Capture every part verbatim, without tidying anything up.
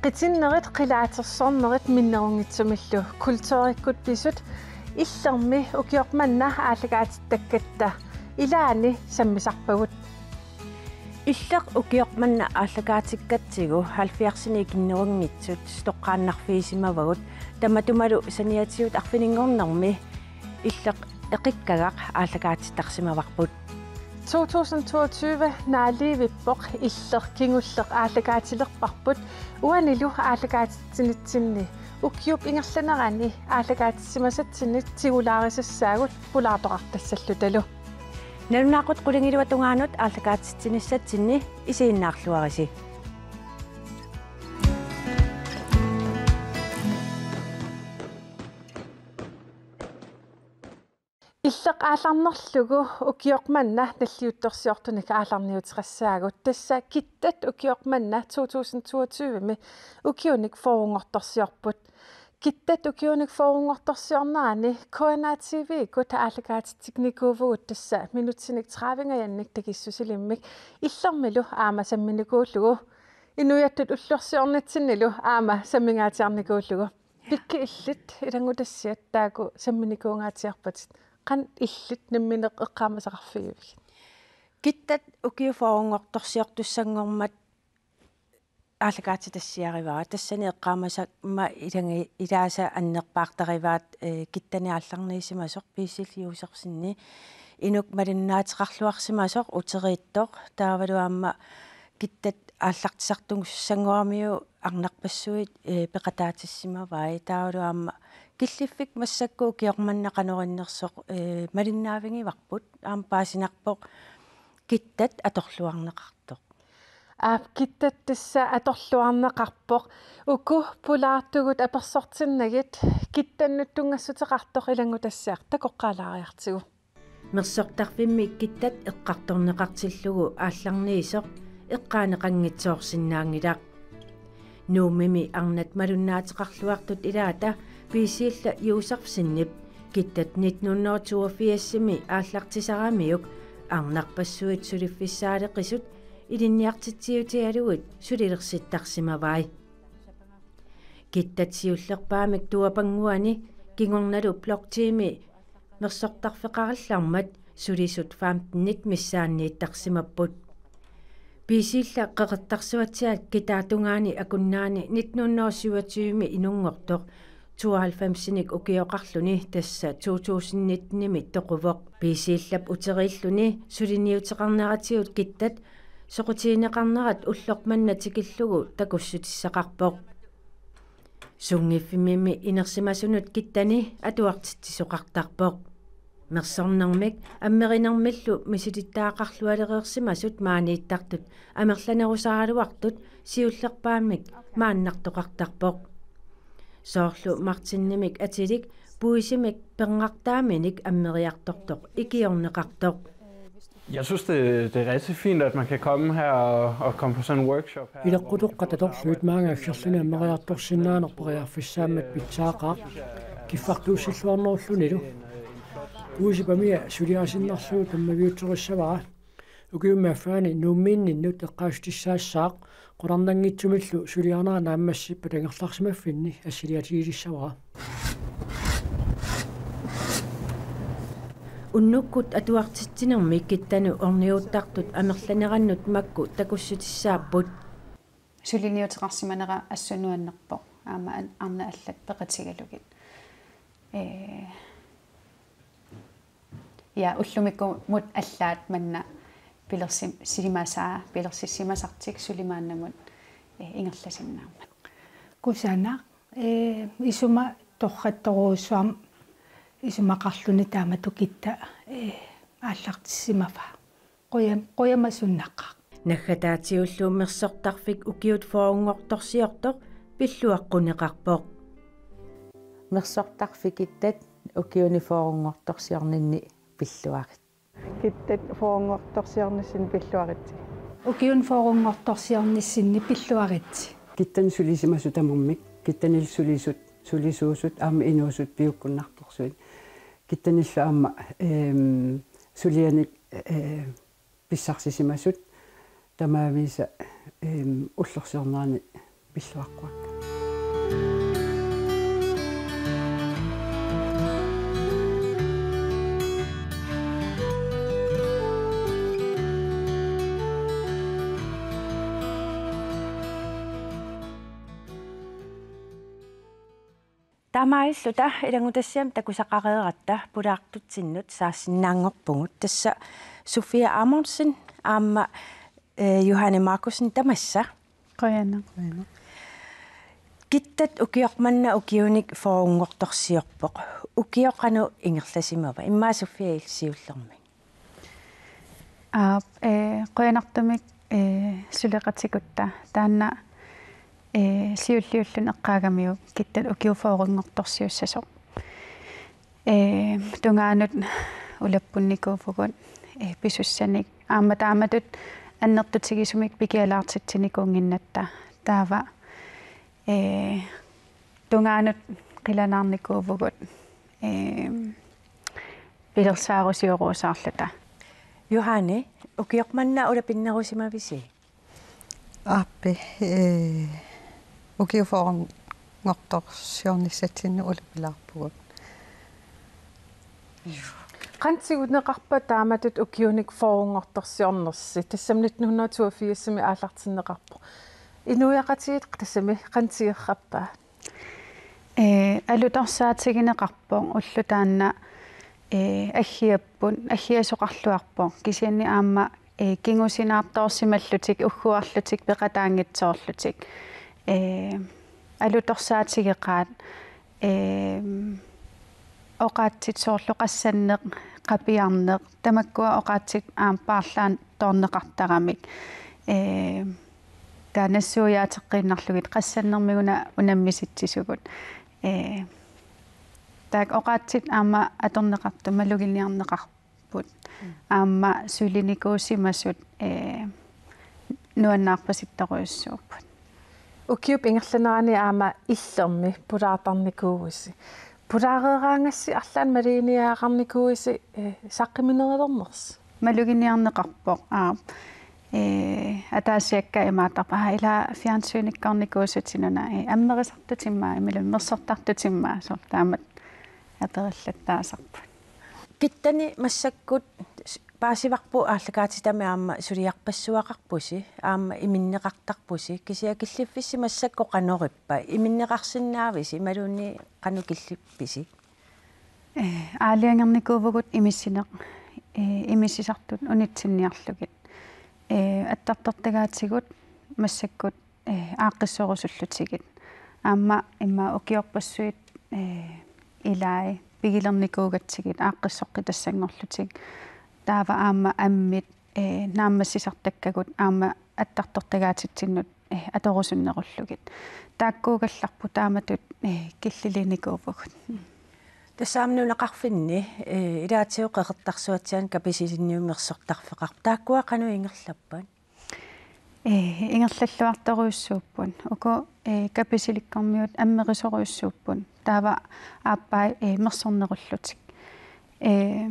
Atinnerit qilaatersornerit minnerunngitsumillu kulturikkut pisut Illermi ukioq manna aallakaatittakkatta ilaanni sammisarpagut. Illeq ukioq manna aallakaatikkatsigu halvfjerdsinik ikinnerunngitsut toqqaannarfigisimavagut, tamatumalu saniatigut arfininngornermi Illeq eqikkagaq aallakaatittarsimavarput. To tusind toogtyve naalivippoq Illeq kingulleq aallakaatilerparput, uanilu aallakaatitsinitsinni ukiup ingerlanerani aallakaatitsimasatsinni tigulaarisussaagut pulaartoqartassallutalu. Nalunaaqutaq qulingiluat tungaanut aallakaatitsinissatsinni isiginnaarluarisi. Illeq aallarnerlugu ukioq manna nalliuttorsiortunik aallarniuteqassaagut. Tassa Kittat ukioq manna to tusind toogtyve-mi ukiunik fyrrenngortorsiorput. Kittat ukiunik fyrrenngortorsiornerani K N R T V-kkut aallakaatitsinnikuuvugut, tassa minutsinik tredivingajannik takissusilimmik Illermilu aamma samminikuullugu, inuiattut ullorsiornitsinnilu aamma sammingaatsiarnikuullugu. Pikki illit ilanngutassiat taakku samminikuungaatsiarpatit. Qanoq illit nammineq eqqaamasaqarfigivigit? Kittat ukiut fyrrenngortorsiortussanngormat aallakaatitassiarivara. Tassani eqqaamasama ilangi ilaasa annerpaartarivaat, eh, Kittani aallarniisimasoq Biisil Josefsenip inuk malunnaateqarluarsimasoq uteriittoq, taavalu aamma Kittat aallartisartussanngoramiuk arnarpassuit, eh, peqataatissimavai, taavalu aamma killiffik massakkut ukioq manna qanoq innersoq, eh, malunnaavigivarput, aamma paasinarpoq Kittat atorluarneqartoq. Aap, Kittat tassa atorluarneqarpoq. Uku pulaartugut apersortinnagit Kittannut tunngassuteqartoq ilanngutassiaq takoqqaalaariartigu. Mersortarfimmi Kittat eqqartorneqartillugu aallarniisoq eqqaaneqanngitsoorsinnaanngilaq. Nuummimi arnat malunnaateqarluartut ilaata Biisiilla Josefsenip Kittat nitten hundrede toogfirsimi aallartisaramiuk arnarpassuit suliffissaaleqisut ilinniartitsiutigalugit sulilersittarsimavai. Kittat siullerpaamik tuapannguani kingornalu bloktiimi mersortarfeqarallarmat sulisut femtenit missaanniittarsimapput. Biisiilla Qeqertarsuatsiaat Kitaatungaani Akunnaani nitten hundrede syvogtyve-mi inunngortoq tooghalvfemsinik ukioqarluni, tassa to tusind nitten-imi toquvoq. Biisiillap uteriilluni suliniuteqarneratigut Kittat soqutigineqarnerat ulloq manna tikillugu takussutissaqarpoq. Sunngiffimmimi inersimasunut Kittani atuartitsisoqartarpoq. Mersornermik ammerinermillu misilittagaqarlualereersimasut maaniittartut amerlanerusaraluartut siullerpaamik maannartoqartarpoq. Soorlu Martinimik atilik puisimik perrartaaminik ammeriartortoq ikiorneqartoq. Jeg synes, det, det er rigtig fint, at man kan komme her og, og komme på sådan en workshop her, hvor man kan få et Ileqqutoqqat atorlugit maanga aggerluni ammeriartorsinnaaneq periarfissaammat pitsaaqaaq, kiffartuussilluarnerullunilu. Puisip amia suliarisinnarlugu tammaviutsorissavara. Ukiummi affaani Nuummiinninnut eqqaassutissaassavara, qularnanngitsumillu suliarnerat naammassippat angerlarsimaffinni assiliatigilissavara. Unnukkut atuartitsinermi Kittanut orniguttartut amerlanerannut makku takussutissaapput. Suliniuteqarsimanera assut nuannerpoq. Aamma an-, arnat allat peqatigalugit. Ee, ja, ullumikkumut allaat manna pilersi-, silimasaa, pilersissimasartik suli maannamut, ee, ingerlasinnaammat. Kusanaq, ee, isuma torrattorujussuarmik isumaqarluni taamatut Kittat, ee, aallartissimavaa. Qujam-, qujamasunnaqaaq. Naggataatigullu mersortarfik ukiut fyrrenngortorsiortoq pilluaqquneqarpoq. Mersortarfik Kittat ukiuni fyrrenngortorsiorninni pilluarit. Kittat fyrrenngortorsiornissinni pilluaritsi. Ukiuni fyrrenngortorsiornissinni pilluaritsi. Kittani sulisimasut tamarmik, Kittanillu sulisut, sulisuusut, aamma inuusut piukkunnartorsuit. Kittanillu aamma, ehm, sulianik, eh, pissarsisimasut tamaviisa, ehm, ullorsiornerani pilluaqquakka. Taamaalilluta ilanngutassiami takusaqareeratta pulaartutsinnut saassinnaanngorpugut. Tassa Sofia Amundsen aamma, eh, Johanne Markussen, tamassa. Qujanaq. Qujanaq. Kittat ukioq manna ukiunik fyrrenngortorsiorpoq. Ukioq qanoq ingerlasimava? Immaqa Sofia, illit siullermik. Aap, eh, qujanartumik, eh, suleqatikutta. Taanna, eh, siulliulluni eqqaagamiuk kittat ukiut fyrrenngortorsiussasoq. Eh, tungaanut ulappunnikuuvugut, eh, pisussanik. Aamma taamatut annertutigisumik pikialaartitsinikuunnginnatta. Taava, eh, tungaanut qilanaarnikuuvugut, eh, pilersaarusioruusaarluta. Johanne, ukioq manna ulapinnerusimavisi? Aappi, eh, ukiut fyrrenngortorsiornissatsinnut ulapilaarpugut. Qanoq tiguneqarpa taamatut ukiunik fyrrenngortorsiornersi? Tassami nitten hundrede toogfirsimi aallartinneqarpoq. Inuiaqatigiit tassami qanoq tigerrappa? Eh, alutorsaatigineqarpoq ulloq taanna, eh, aggiapput, aggiasoqarluarpoq. Kisianni aamma, eh, kingusinaartoorsimallutik, ugguarlutik, peqataanngitsoorlutik. Eh, alutorsaatigeqaat, eh, oqaatsit soorlu qassanneq, qapiarneq, tamakkua oqaatsit aamma paarlaantoorneqartaramik. Eh, taava nassuiaateqqiinnarlugit qassannermik una unammisitsivugut. Eh, taakku oqaatsit aamma atorneqartut maluginiarneqarput. Mm. Aamma sulinikuusimasut, eh, nuannaarpasittorujussuupput. Ukiup ingerlanerani aamma illermi pulaartarnikuuvusi. Pulaareeraangassi arlaannik maluginiagaqarnikuuisi, eh, saqqummiulernersi? Maluginiarneqarpoq, aap. Eh, ataasiakkaat imaattarput: Aa, ila fjernsynikkoornikuusutit una, eh, ammerisartutit aamma, imaluunniit mersortartutit aamma, soorlu taamatut aperillattaasarput. Kittani massakkut s-, paasivarput aallakaatitami aamma suliarpassuaqarpusi, aamma iminneqartarpusi, kisianni killiffissi massakkut qanorippa, iminneqarsinnaavisi, imaluunniit qanoq killippisi? Eh, aalajangernikuuvugut imissineq, eh, imissisartut unitsinniarlugit. Eh, attartortagaatigut massakkut, eh, aaqqissorusullutigit. Aamma immaqa ukiorpassuit, eh, ilai pigilernikuugatsigit aaqqissoqqitassanngorlutik. Taava aamma ammit, eh, naammassisartakkagut aamma attartortagaatitsinnut, eh, atorusunnerullugit. Taakkuugallarput taamatut, eh, killilinikuuvugut. Tassa aamma nunaqarfinni, eh, ilaatigut Qeqertarsuatsiaani Kapisilinniut mersortarfeqarput. Taakkua qanoq ingerlappat? Eh, ingerlalluartorujussuupput. Uku, eh, Kapisilikkormiut ammerisorujussuupput. Taava aappaat, eh, mersornerullutik. Eh,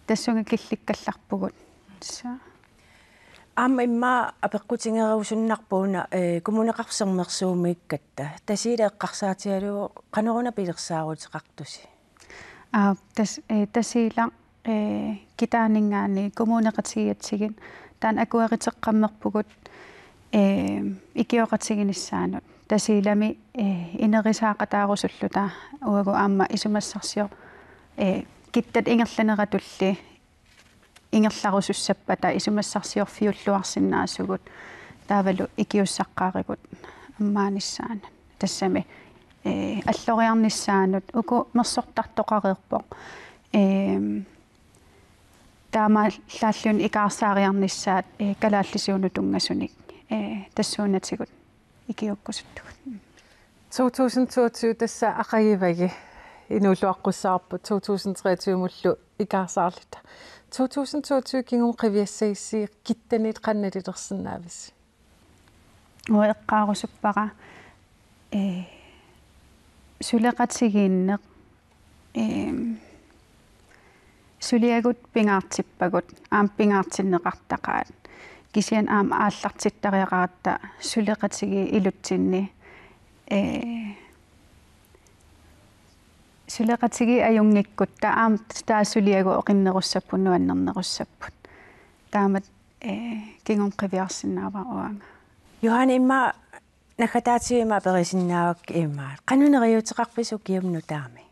tassunga killikkallarpugut. Tassa. Aamma immaqa apeqqutigerusunnarpoq una, eh, Kommuneqarfik Sermersuumiikkatta. Tasiilaq eqqarsaatigalugu qanoruna pilersaaruteqartusi? Aa, tas-, eh, Tasiilaq, eh, Kitaaninngaanniit kommuneqatigigatsigit taanna akueriteqqammerpugut, eh, ikioqatiginissaanut. Tasiilami, eh, inerisaaqataarusulluta uagut aamma isumassarsior-, eh, kittat ingerlaneratulli ingerlarusussappata isumassarsiorfiulluarsinnaasugut taavalu ikiussaqqaarigut ammaanissaanut. Tassami, eh, alloriarnissaanut uku mersortartoqareerpoq. Ehm, taamaallaat ikaarsaariarnissaat, eh, kalaallisuunut tunngasunik, eh, tassuunatigut ikiuukkusuttugut. To tusind toogtyve tassa aqagivagi, inuulluaqqussavarput to tusind treogtyve-mullu ikaarsaarluta. To tusind toogtyve kingumut qiviassagisi kittanit qanoq nalilersinnaavisi? Uanga eqqaarusuppara, eh, suleqatigiinneq, ehm, suliagut pingaartippagut, aamma pingaartinneqartaqaat. Kisianni aamma aallartittariaqaratta suleqatigiit ilutsinni, ee, suleqatigiit ajunngikkutta aamma taava suliagut oqinnerussapput, nuannernerussapput. Taamatut, ee, kingumut qiviarsinnaavara uanga. Johan, immaqa naggataatigut ima aperisinnaavakka immaqa: Qanoq neriuuteqarpisi ukiumi nutaami?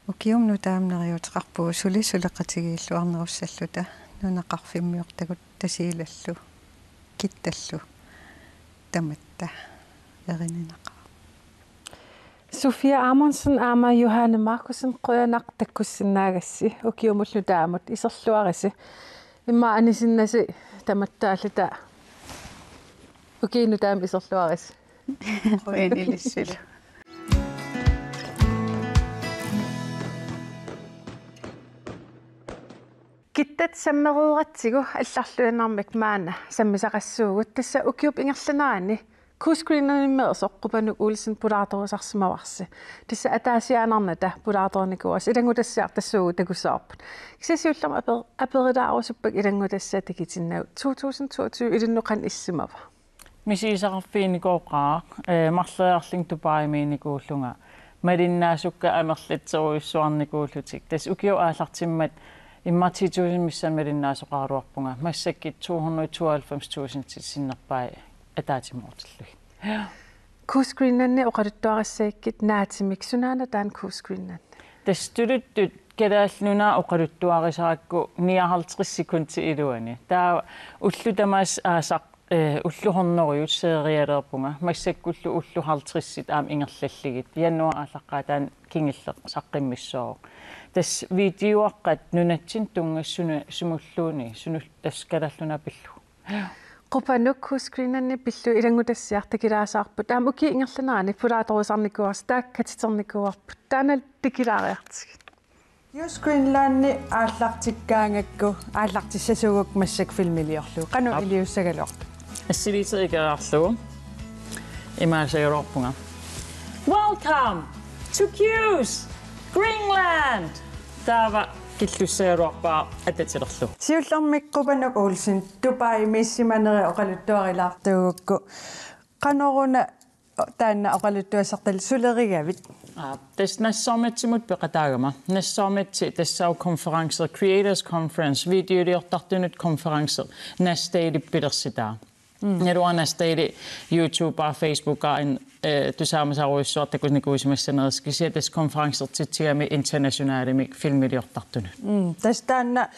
Ukiumi nutaami neriuuteqarpugut suli suleqatigiilluarnerussalluta nunaqarfimmiortagut Tasiilallu Kittallu tamatta erininaqaaq. Sofia Amundsen aamma Johanne Markussen, qujanaq takkussinnaagassi ukiumut nutaamut, iserluarisi. Immaqa anisinnasi tamatta alluta ukiut nutaamut iserluarisi. Qujan ilissilu. Kittat sammereeratsigu allarluinnarmik maanna sammisaqassuugut, tassa ukiup ingerlanerani Coast Greenlandimmeersoq Qupanuk Olsen pulaartorusarsimavarsi. Tassa ataasiaannarnata pulaartorinikuuarsi, ilanngutassiartassuugut takussavarput. Kisianni siullermik aper-, aperilaarusuppakka ilanngutassiaq takutinnagu to tusind toogtyve ilinnut qanoq issimava? Misigisaqarfiginikuuara, eh, marloriarlunga Dubaimiinnikuullunga. Malinnaasukkat amerlatserujussuarnikuullutik. Tassa ukiup aallartimmat immaqa ti tusind missaani malinnaasoqaraluarpunga. Massakkut to hundrede tooghalvfems tusind sinnerpai ataatsimoortillugit. Coast Greenlandi oqaluttuarissagikkit naatimik, sunaana taanna Coast Greenland? Tassa tuluttut Kalaallit Nunaat oqaluttuarisarakku nioghalvtreds sekundit iluanni. Taava ullut tamaasa aasaq, eh, ullut hundredet serialereerpunga. Massakkullu ullut halvtredsit aamma ingerlallugit. Januaarip aallaqqaataani kingulleq saqqummissaaq. Tassa videoaqqat nunatsinni tunngasut suna-, sumulluunniit, sunul-, tassa Kalaallit Nunaat pillugu. Qupanuk Coast Greenlandi pillugu ilanngutassiaq takulaasaarput. Aamma ukiup ingerlanerani pulaartorusarnikuuarsi, taakku katiternikuuarput. Taanna takulaareertigit. Coast Greenlandi aallartikkaangakku, aallartissasuugakku massakkut filmiliorlugu. Qanoq Aap. iliussagaluarpit? Assiliiteriikariarlugu. Imaasagaluarpunga: Welcome to Coast Greenland! Taava killussagaluarpara atatilerlugu. Siullermik Qupanuk Olsen Dubaimiissimaneri oqaluttuarilaartuugukku. Qanoruna taanna oqaluttuassartalik sulerigavit? Aa, tassa Nassarmatsimut peqataagama. Nassarmatsi tassaavoq konference, Creators Conference, videoliortartunut konference, Nas Daily pilersitaa. Mm. Naluara Nas Daily YouTubea, Facebookia, eh, tusaamasarujussuaq takunikuusimassanersoq, kisianni tassa konferencertitsigami internationalimik filmiliortartunut. Mm, tassa taanna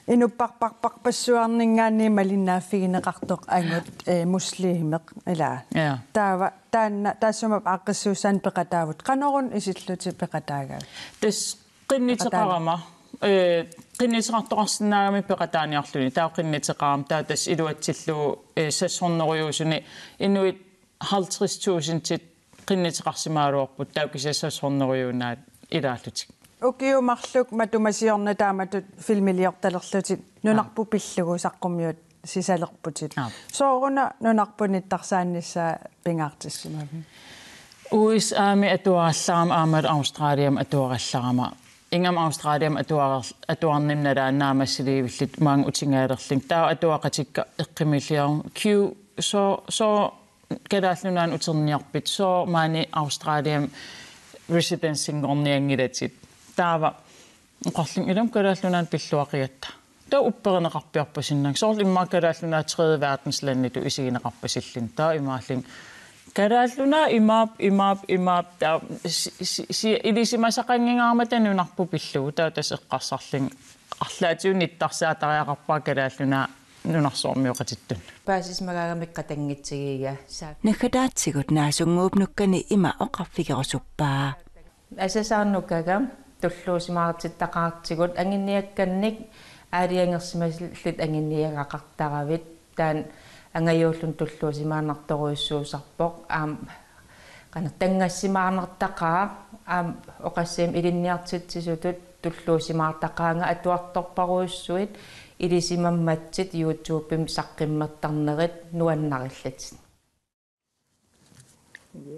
inuppassuarpassuarninngaanniit malinnaaffigineqartoq angut, eh, muslimeq, ilaa. Ja. Taava taanna taassuma aaqqissuussaanut peqataavut. Qanoruna isillutit peqataagavit? Tassa qinnuteqarama, eh, qinnuteqartoqarsinnaagami peqataaniarluni. Taava qinnuteqarama, taava tassa iluatsillugu, eh, seks hundredeusuni inuit halvtreds tusindit qinnuteqarsimagaluarput, taava kisianni seks hundredeunaat ilaallutik. Ukiut marluk matuma siorna taamatut filmiliortalerlutit nunarput Aa. pillugu saqqummiussisalerputit. Aa. Sooruna nunarput nittarsaannissaa pingaartissimavit? U S A-mi atuarallarama aammalu Australiami atuarallarama. Ingammik Australiami atuar-, atuarnimmi nalaani naammassiliivillutik maanga utingaalerlunga. Taava atuaqatikka eqqumilliarlugit: Q, sooq, sooq Kalaallit Nunaannut uterniarpit, sooq maani Australiami residencinngornianngilatit? Taava oqarlunga: Ilumut Kalaallit Nunaannut pilluaqqigatta. Taava upperineqarpiarpasinnaanngilagut. Soorlu immaqa Kalaallit Nunaat tredje verdenslanditut isigineqarpasilluni. Taava imaallunga: Kalaallit Nunaat imaappoq, imaappoq, imaappoq. Taava si-, si-, si-, ilisimasaqanngingaarmata nunarput pillugu. Taava tassa eqqarsarlunga: Arlaatigut nittarsaatariaqarpara Kalaallit Nunaat nunarsuarmioqatittut. Paasisimagaangamikku qatanngutsigigiga saa. Naggataatigut naasunnguup nukkani ima oqarfigerusuppaa: Asasaarnukkaga tulluusimaartittaqaartigut, anguniakkannik aalajangersimallutik anguniagaqartaravit, taanna angajuulluni tulluusimaarnartorujussuusarpoq, aamma qanoq tanngassimaarnartaqaaq, aamma oqassimik ilinniartitsisutut tulluusimaartaqaanga atuartorparujussuit ilisimammatsit YouTubemi saqqummertarnerit nuannarillatit.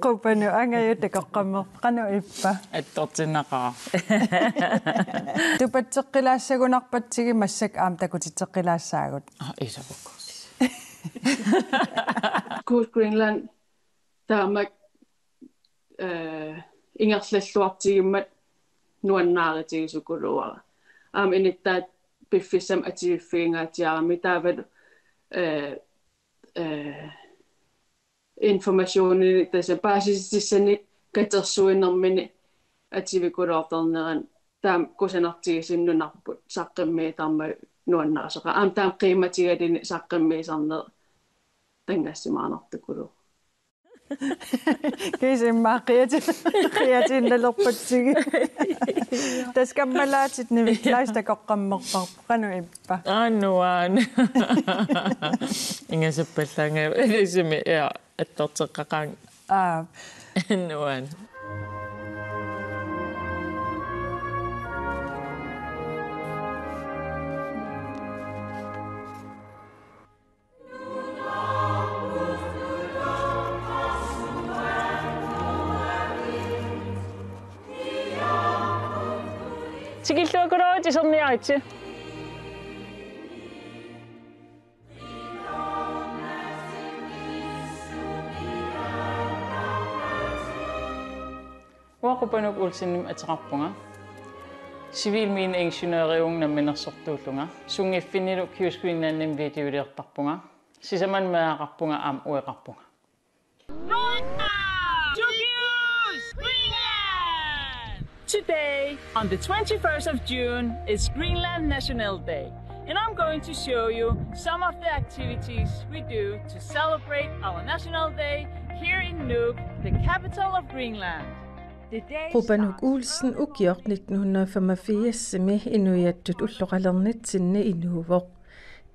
Qupanuk, Angajut takoqqammerpoq, qanoq ippa? Attortinnaqaaq. Tupatseqqilaassagunarpatsigit massakkut aamma takutitseqqilaassaagut. Ah, isavukkorsi. Cool Greenland taamak, eh, ingerlalluartigimmat nuannaarutigisukuluuara. Aamma inuttaat piffissami atuiffigingaatsiarami taavalu, eh, eh, informationi tassa paasissutissanik katersuinermini atuikuluartarnerani taama kusanartigisumik nunarput saqqummiittarmat nuannaarsoqaaq. Aamma taama qiimatigaluni saqqummiisarneq tanngassimaarnartukuluuvoq. Kisimmaa qiati-, qiatiinnalerpatsigit. Tassa kammalaatit Nivitlais takoqqammerparput, qanoq ippa? Aa, nuan. Ingasappallaanga ilisimi, ja, attorteqqaqaanga. Aa. Nuan. Tikilluakulaaritsi iserniaritsi. Uanga Qupanuk Olsenimik ateqarpunga. Civil mineingeniørivunga namminersortuullunga. Sunngiffinnilu Qs Greenlandimi videoliortarpunga. Sisamanik meeraqarpunga aamma ueqarpunga. Right now, to Qs Greenland! Today, on the twenty-first of June, is Greenland National Day. And I'm going to show you some of the activities we do to celebrate our National Day here in Nuuk, the capital of Greenland. Qupanuk Olsen ukioq nitten hundrede femogfirsimi inuiattut ulloqalernitsinni inuuvoq.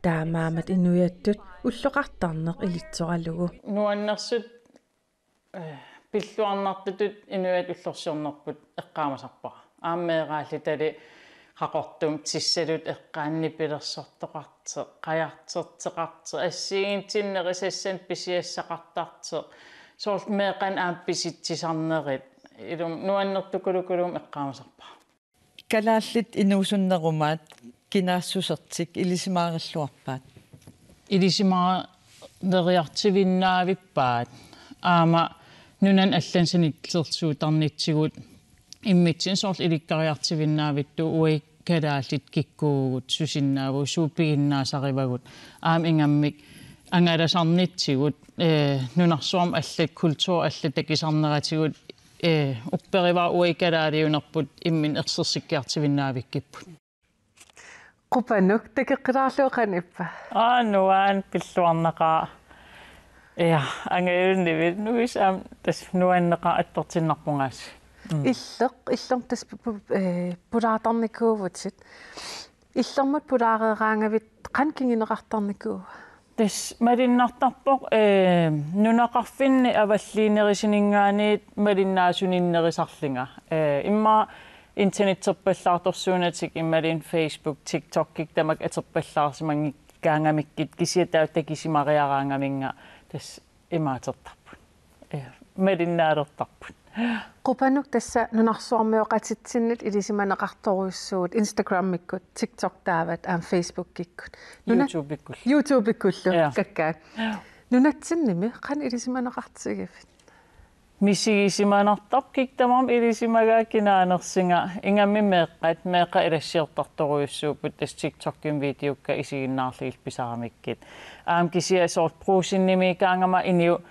Taamaammat inuiattut ulloqartarneq ilitsoralugu. Nuannersut, eh, pilluarnartutut inuiattut ullorsiornerput eqqaamasarpara. Aamma meeraallutali Qaqortumi tissalut eqqaanni nipilersortoqartoq, qajartortoqartoq, assigiinngitsunik nerisassanik pisiassaqartartoq, soorlu meeqqanik aamma pisitsisarnerit, ilumut nuannertukulukulummik eqqaamasarpara. Kalaallit inuusunnerumaat kinaassusertik ilisimaarilluarpaat. Ilisimaaneriartuinnavippaat. Aamma nunani allani sanilliutarnitsigut immitsinnut soorlu ilikkariartuinnavittugut uagut kalaallit kikkuuvugut, susinnaavugut, suut piginnaasarivagut. Aamma ingammik angalasarnitsigut, eh, nunarsuarmi allat, kulturi allat takusarneratigut, eh, upperivaat uagut kalaaliunerput imminut ersersikkiartuinnavippugut. Qupanuk, takoqqilaarlugu qanoq ippa? Aa, nuan, pilluarnaqaaq. Ja, Angajut Nivit, nuis aamma tassa nuanneqaaq, attortinnarpungaasiit. Mm. Illit, illit tassa pu-, pu-, eh, pulaartarnikuuvutit. Illit pulaareeraangavit qanoq kinguneqartarnikuua? Tassa malunnartarpoq, eh, nunaqarfinni avalliinerusuninngaanniit malunnaasunnerusaarlunga. Eh, immaqa internetterpallaartorsuunatik imaluunniit Facebook, TikTok-ikkut tamakku atorpallaarsimanngikkaangamikkit kisianni taava takusimariaraangaminnga tassa imaatertarput. Eh, malunnaalertarput. Qupanuk, tassa nunarsuarmioqatitsinnut ilisimaneqartorujussuuvutit Instagramikkut, TikTok taavat, aamma Facebookikkut. Nuna-, YouTube-ikkullu. YouTube-ikkullu, ja, kakkaak. Ja. Nunatsinnimi qanoq ilisimaneqartigiviuk? Misigisimanartarpoq, kikkut tamarmik ilisimagaat kinaanersunga, ingammik meeqqat, meeqqat ilassiortartorujussuupput tassa TikTokimi videokka isiginnaarlugit pisaramikkit. Aamma kisianni soorlu Brugsenimiikkaangama inuit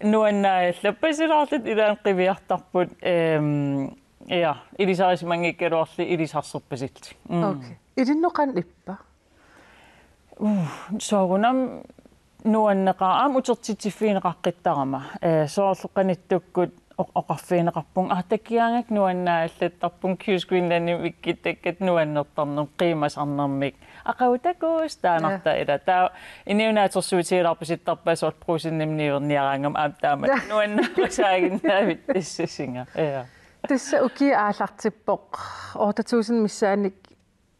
nuannaajallappallaarlutik ilaanni qiviartarput, ehm, ja, ilisarisimanngikkagaluarlutik ilisarsorpasillutik. Mm. Okay. Ilinnut qanoq ippa? Uh, soorunami nuanneqaaq aamma utertitsiffigineqaqqittarama. Eh, soorlu qanittukkut oq-, oqarfigineqarpunga, aa, takugaangakku nuannaajallattarpunga Qs Greenlandimi ikkuttakkat nuannertarnermik, qiimasarnermik. Aqagu takuss taanarta, ja, ila. Taava inuit naatsorsuutigilaarpasittarpaat soorlu Brugsenimi niuerniaraangama aamma taamatut nuannaarusaaginnavittussasunga. Ja. Tassa ukiut aallartippoq otte tusind missaannik,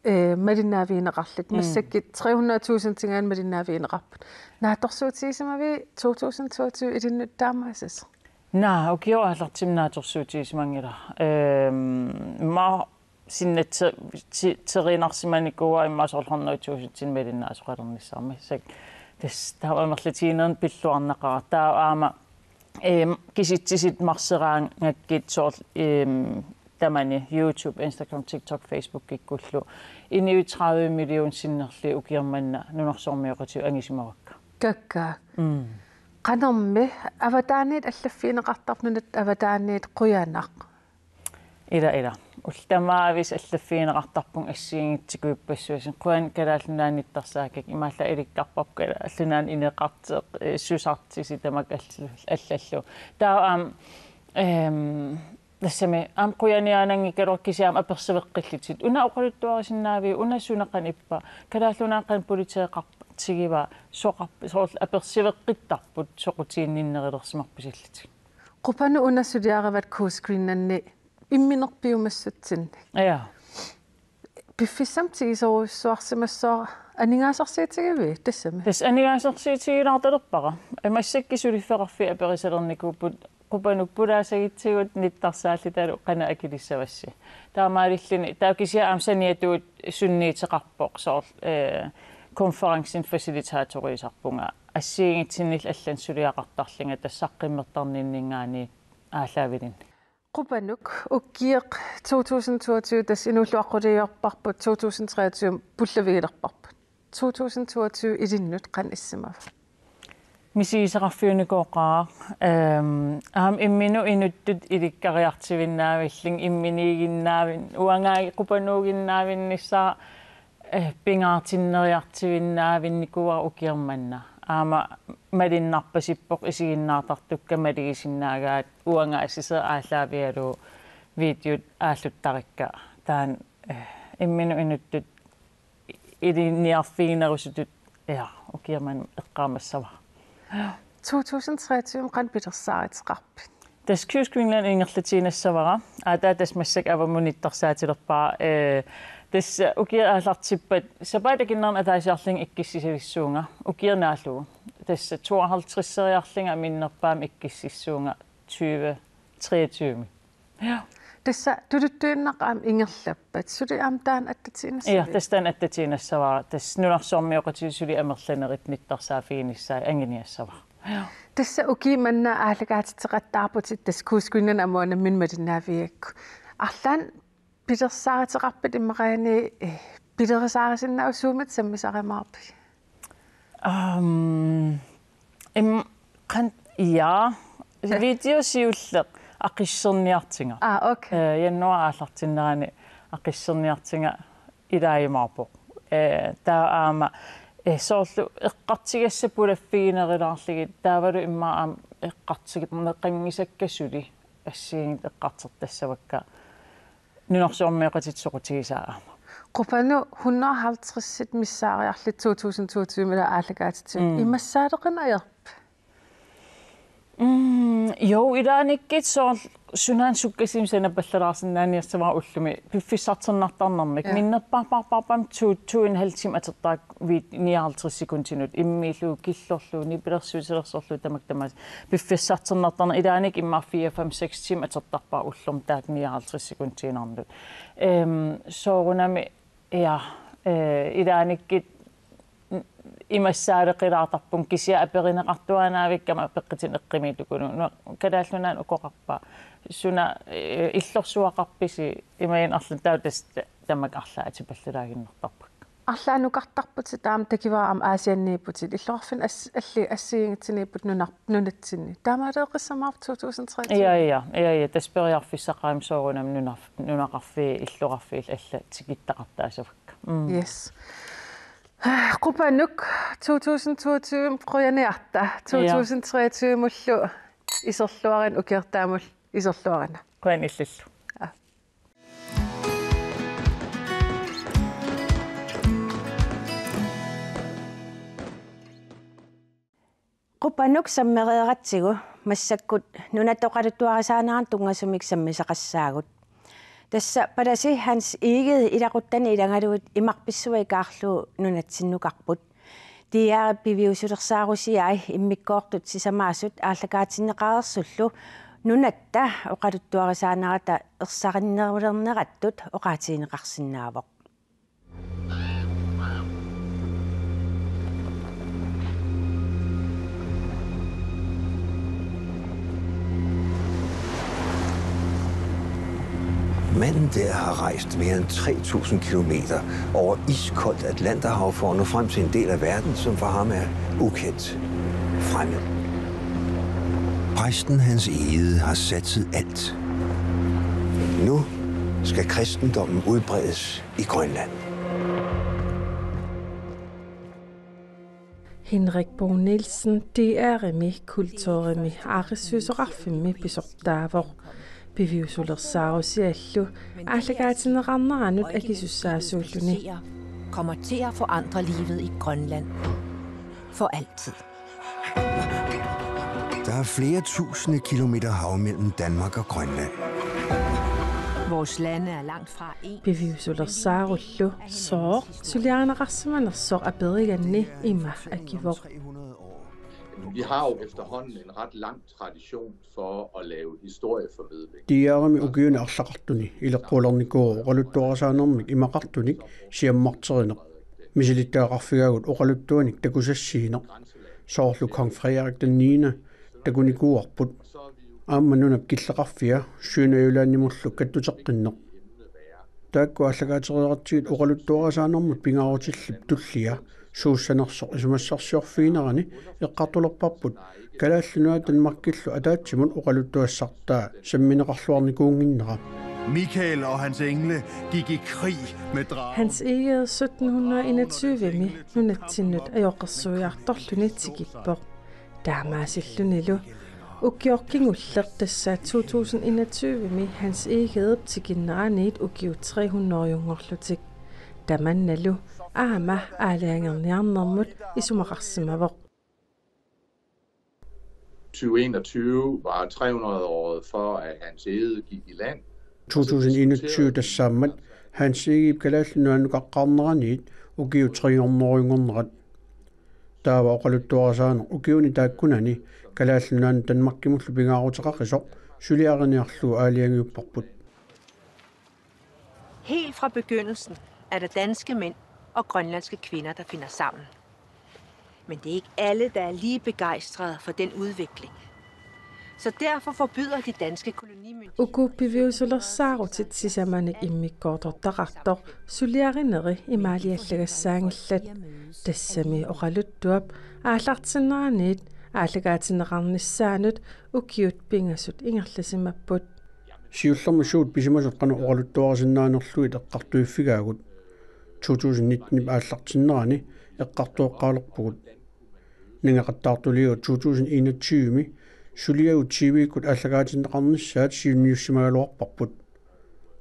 eh, malunnaavigineqarlutik. Mm. Massakkut tre hundrede tusindinngaanniit malunnaavigineqarput. Naatsorsuutigisimavit to tusind toogtyve ilinnut taamaassisoq? Naa, ukioq aallartimmi naatsorsuutigisimanngilaq. Ehm, ma sinnatsi-, ti-, teriinarsimanikuuara immaqa soorlu hundrede tusindinik malinnaasoqalernissarmik. Tassa taava amerlatiginernik pilluarnaqaaq. Taava aamma, ehm, kisitsisit marseraangakkit soorlu, ehm, tamani YouTube, Instagram, TikTok, Facebookikkullu. Inuit tredive million sinnerlugit ukioq manna nunarsuarmioqatigut angisimavakka. Kakkaak. Mm. Qanormi avataaniit allaffigineqartarpit, nunatta avataaniit qujanaq? Ila, ila. Ullut tamaaviisa allaffigineqartarpunga assigiinngitsut tikkuuppassuarnik. Qujan Kalaallit Nunaanni nittarsaakkakka, imaallaat ilikkarparput Kalaallit Nunaanni ineqartoq, eh, susartisi tamakku allallu, allallu. Taava aamma, ehm, tassami aamma qujaniaannanngikkaluarpoq kisianni aamma apersueqqillutit. Una oqaluttuarisinnaaviuk, una suna qanoq ippa, Kalaallit Nunaanni qanoq politeeqartigiva, soqarp-, soorlu apersueqqittarput soqutiginninnerulersimappusillutik. Qupanut una suliarivat Coast Greenlandi imminerpiumassutsinnik. Ja. Piffissami tigusorujussuarsimassuara aningaasarsiutigiviuk tassami? Tassa aningaasarsiutigilaartalerpara. Massakkut suliffeqarfiit aperisalernikuupput Qupanuk pulaasagitsigut nittarsaalluta qanoq akilissavassi. Taamaalilluni, taava kisianni aamma saniatigut sunniuteqarpoq soorlu, eh, konferencen facilitatoriusarpunga. Assigiinngitsunik allanut suliaqartarlunga tassa saqqummertarninninngaanniit aallaavilinnik. Qupanuk, ukioq to tusind toogtyve tassa inuulluaqquliorparput, to tusind treogtyve pullavigilerparput. To tusind toogtyve ilinnut qanoq issimava? Misigisaqarfiunikooqaaq, ehm, aamma imminut inuttut ilikkariartuinnaavillunga, imminiiginnaavin-, uangaagit Qupanuuginnaavinnissara, eh, pingaartinneriartuinnaavinnikuuara ukioq manna. Aamma malunnarpasippoq isiginnaartartukka malugisinnaagaat uangaasiseq aallaavigalugu videot aalluttarikka. Taanna, eh, imminut inuttut ilinniarfiginerusutut, ja, ukioq manna eqqaamassavara. To tusind treogtyve qanoq pilersaaruteqarpit? Tassa Coast Greenland ingerlatiinnassavara. Aatsaat tassa massakkut avammut nittarsaatilerpara, eh, tassa ukioq aallartippat sapaatip akunnerani ataasiarlunga ikkussisalissuunga, ukioq naallugu. Tassa tooghalvtredseriarlunga minnerpaamik ikkussissuunga tyve treogtyve. Ja. Tassa tuluttuinnaq aamma ingerlappat, suli aamma taanna attatiinnassaviuk? Ja, tassa taanna attatiinnassavara. Tassa nunarsuarmioqatigut suli amerlanerit nittarsaaffiginissaat anguniassavara. Ja. Tassa ukioq manna aallakaatitseqattaarputit, tassa Coast Greenland aamma uanga nammineq malinnaavigigakku. Arlaannik pilersaaruteqarpit immaqaani, eh, pilerisaarusinnaavoq suummita sammisarumaarpigit? Aam, im-, qan-, ja, video siulleq aqisserniartunga. Ah, okay. Eh, januaarip aallartinnerani aqisserniartunga ilaajumaarpoq. Eh, taava aamma, eh, soorlu eqqartugassat pulaffiginerulaarlugit, taavalu immaqa aamma eqqartugassat meeqqanngisakka suli assigiinngitsut eqqartortassavakka nunarsuarmioqatitta soqutigisaa aamma. Qupanut hundrede og halvtreds missaariarlutit to tusind toogtyve-mi aallakaatitsigut. Mm. Imassaaleqineq ajorpit? Mm, jo, ilaannikkut soorlu sunaana sukkasuumik sanapallalaarsinnaaniassavara ullumi piffissartornartarnermik. Ja. Minnerpaarpaarpaarpaamik to, to en halv time atortarpara nioghalvtreds sekundinut, immiillugu killorlugu nipilersuutilersorlugu tamakku tamaasa. Piffissartornartarneq ilaannikkut immaqa fire, fem, seks timer atortarpara ullormut taakku nioghalvtreds sekundiinnarnut. Ehm, soorunami, ja, eh, ilaannikkut imassaaleqilaartarpunga kisianni aperineqartuaannaavikkama peqqutinik eqqumiitsukununnga. Kalaallit Nunaanni ukoqarpa? Suna, eh, illorsuaqarpisi? Imaluunniit arlaannik taava tassa tamakku arlaat atipallalaaginnartarpakka. Arlaannukartarputit taama, takugukku aamma Aasianniipputit, illoqarfinni as-, alli assigiinngitsuniipput nunar-, nunatsinni. Taamaaleeqqissamaarpit to tusind treogtyve? Ja, ja, ja, ja, tassa periarfissaqaaq aamma soorunami nunaf-, nunaqarfiit, illoqarfiit allat tikittaqartaasavakka. Mm. Yes. Qupanuk, to tusind toogtyve qujaniarta, ja, to tusind treogtyve-mullu iserluarina, ukiortaamullu iserluarina. Qujanaq illillu. Ja. Qupanuk sammereeratsigu massakkut nunatta oqaluttuarisaanerannut tunngasumik sammisaqassaagut. Tassa palasi Hans Egede ilaquttani ilagalugu imarpissua ikaarlugu nunatsinnukarput. D R piviusulersaarusiai immikkoortut sisamaasut aallakaatinneqareersullu Nunatta oqaluttuarisaanerata ersarinnerulernerattut oqaatigineqarsinnaavoq. Manden der har rejst mere end tre tusind kilometer over iskoldt Atlanterhav for at nå frem til en del af verden, som for ham er ukendt, fremmed. Præsten Hans Egede har satset alt. Nu skal kristendommen udbredes i Grønland. Henrik Bo Nielsen, D R-imi, kulturimi, aaqqissuisoqarfimmi pisortaavoq. Piviusulersaarusiallu aallakaatinneqarneranut akisussaasuulluni. Kommer til at forandre livet i Grønland. For altid. Der er flere tusinde kilometer hav mellem Danmark og Grønland. Vores lande er langt fra en. Piviusulersaarullu sooq suliarineqarsimanersoq aperiganni ima akivoq. Vi har jo efterhånden en ret lang tradition for at lave historieformidling. D R-imi ukiuni arlaqartuni ileqqulernikuuvoq oqaluttuarisaanermik imaqartunik siammarterineq. Misilittagaqarfigaagut oqaluttuanik takusassiineq. Soorlu Kong Frederik den niende takunikuuarput. Aamma nunap killeqarfia Sønderjyllandimullu kattuteqqinneq. Taakku aallakaatereeratsigit oqaluttuarisaanermut pingaarutillip tullia suussanersoq isumassarsiorfiginerani eqqartulerparput Kalaallit Nunaat Danmarkillu ataatsimut oqaluttuassartaa sammineqarluarnikuunnginnera. Michael og hans engle gik i krig med dragen. Hans Egede sytten hundrede enogtyve-mi nunatsinnut ajoqersuiartorluni tikippoq. Taamaasillunilu ukioq kingulleq tassa to tusind enogtyve-mi Hans Egedep tikinneraniit ukiut tre hundrede-junngorlutik. Tamannalu aamma aalajangerniarnermut isumaqarsimavoq. Tyve enogtyve var tre hundrede-året for, at Hans Egede gik i land. To tusind enogtyve tassaammat Hans Egedep Kalaallit Nunaannut qaqqaarneraniit ukiut tre hundrede-junngornerat. Taava oqaluttuarisaaneq ukiuni taakkunani Kalaallit Nunaannut Danmarkimullu pingaaruteqaqisoq suliariniarlugu aalajangiupparput. Helt fra begyndelsen er der danske mænd og grønlandske kvinder, der finder sammen. Men det er ikke alle, der er lige begejstrede for den udvikling. Så derfor forbyder de danske kolonimyndigheder... Uku piviusulersaarutit sisamanik immikkoortortaqartoq suliarineri imaaliallagassaanngillat. Tassami oqaluttuap aallartinneraniit aallakaatinneqarnissaanut ukiut pingasut ingerlasimapput. Siullermik suut pisimasut qanoq oqaluttuarisinnaanerlugit eqqartuiffigaagut. To tusind nitten-ip aallartinnerani eqqartueqqaalerpugut. Nangeqattaartuliagut to tusind enogtyve-mi suliagut T V-kkut aallakaatinneqarnissaat siunniussimagaluarparput.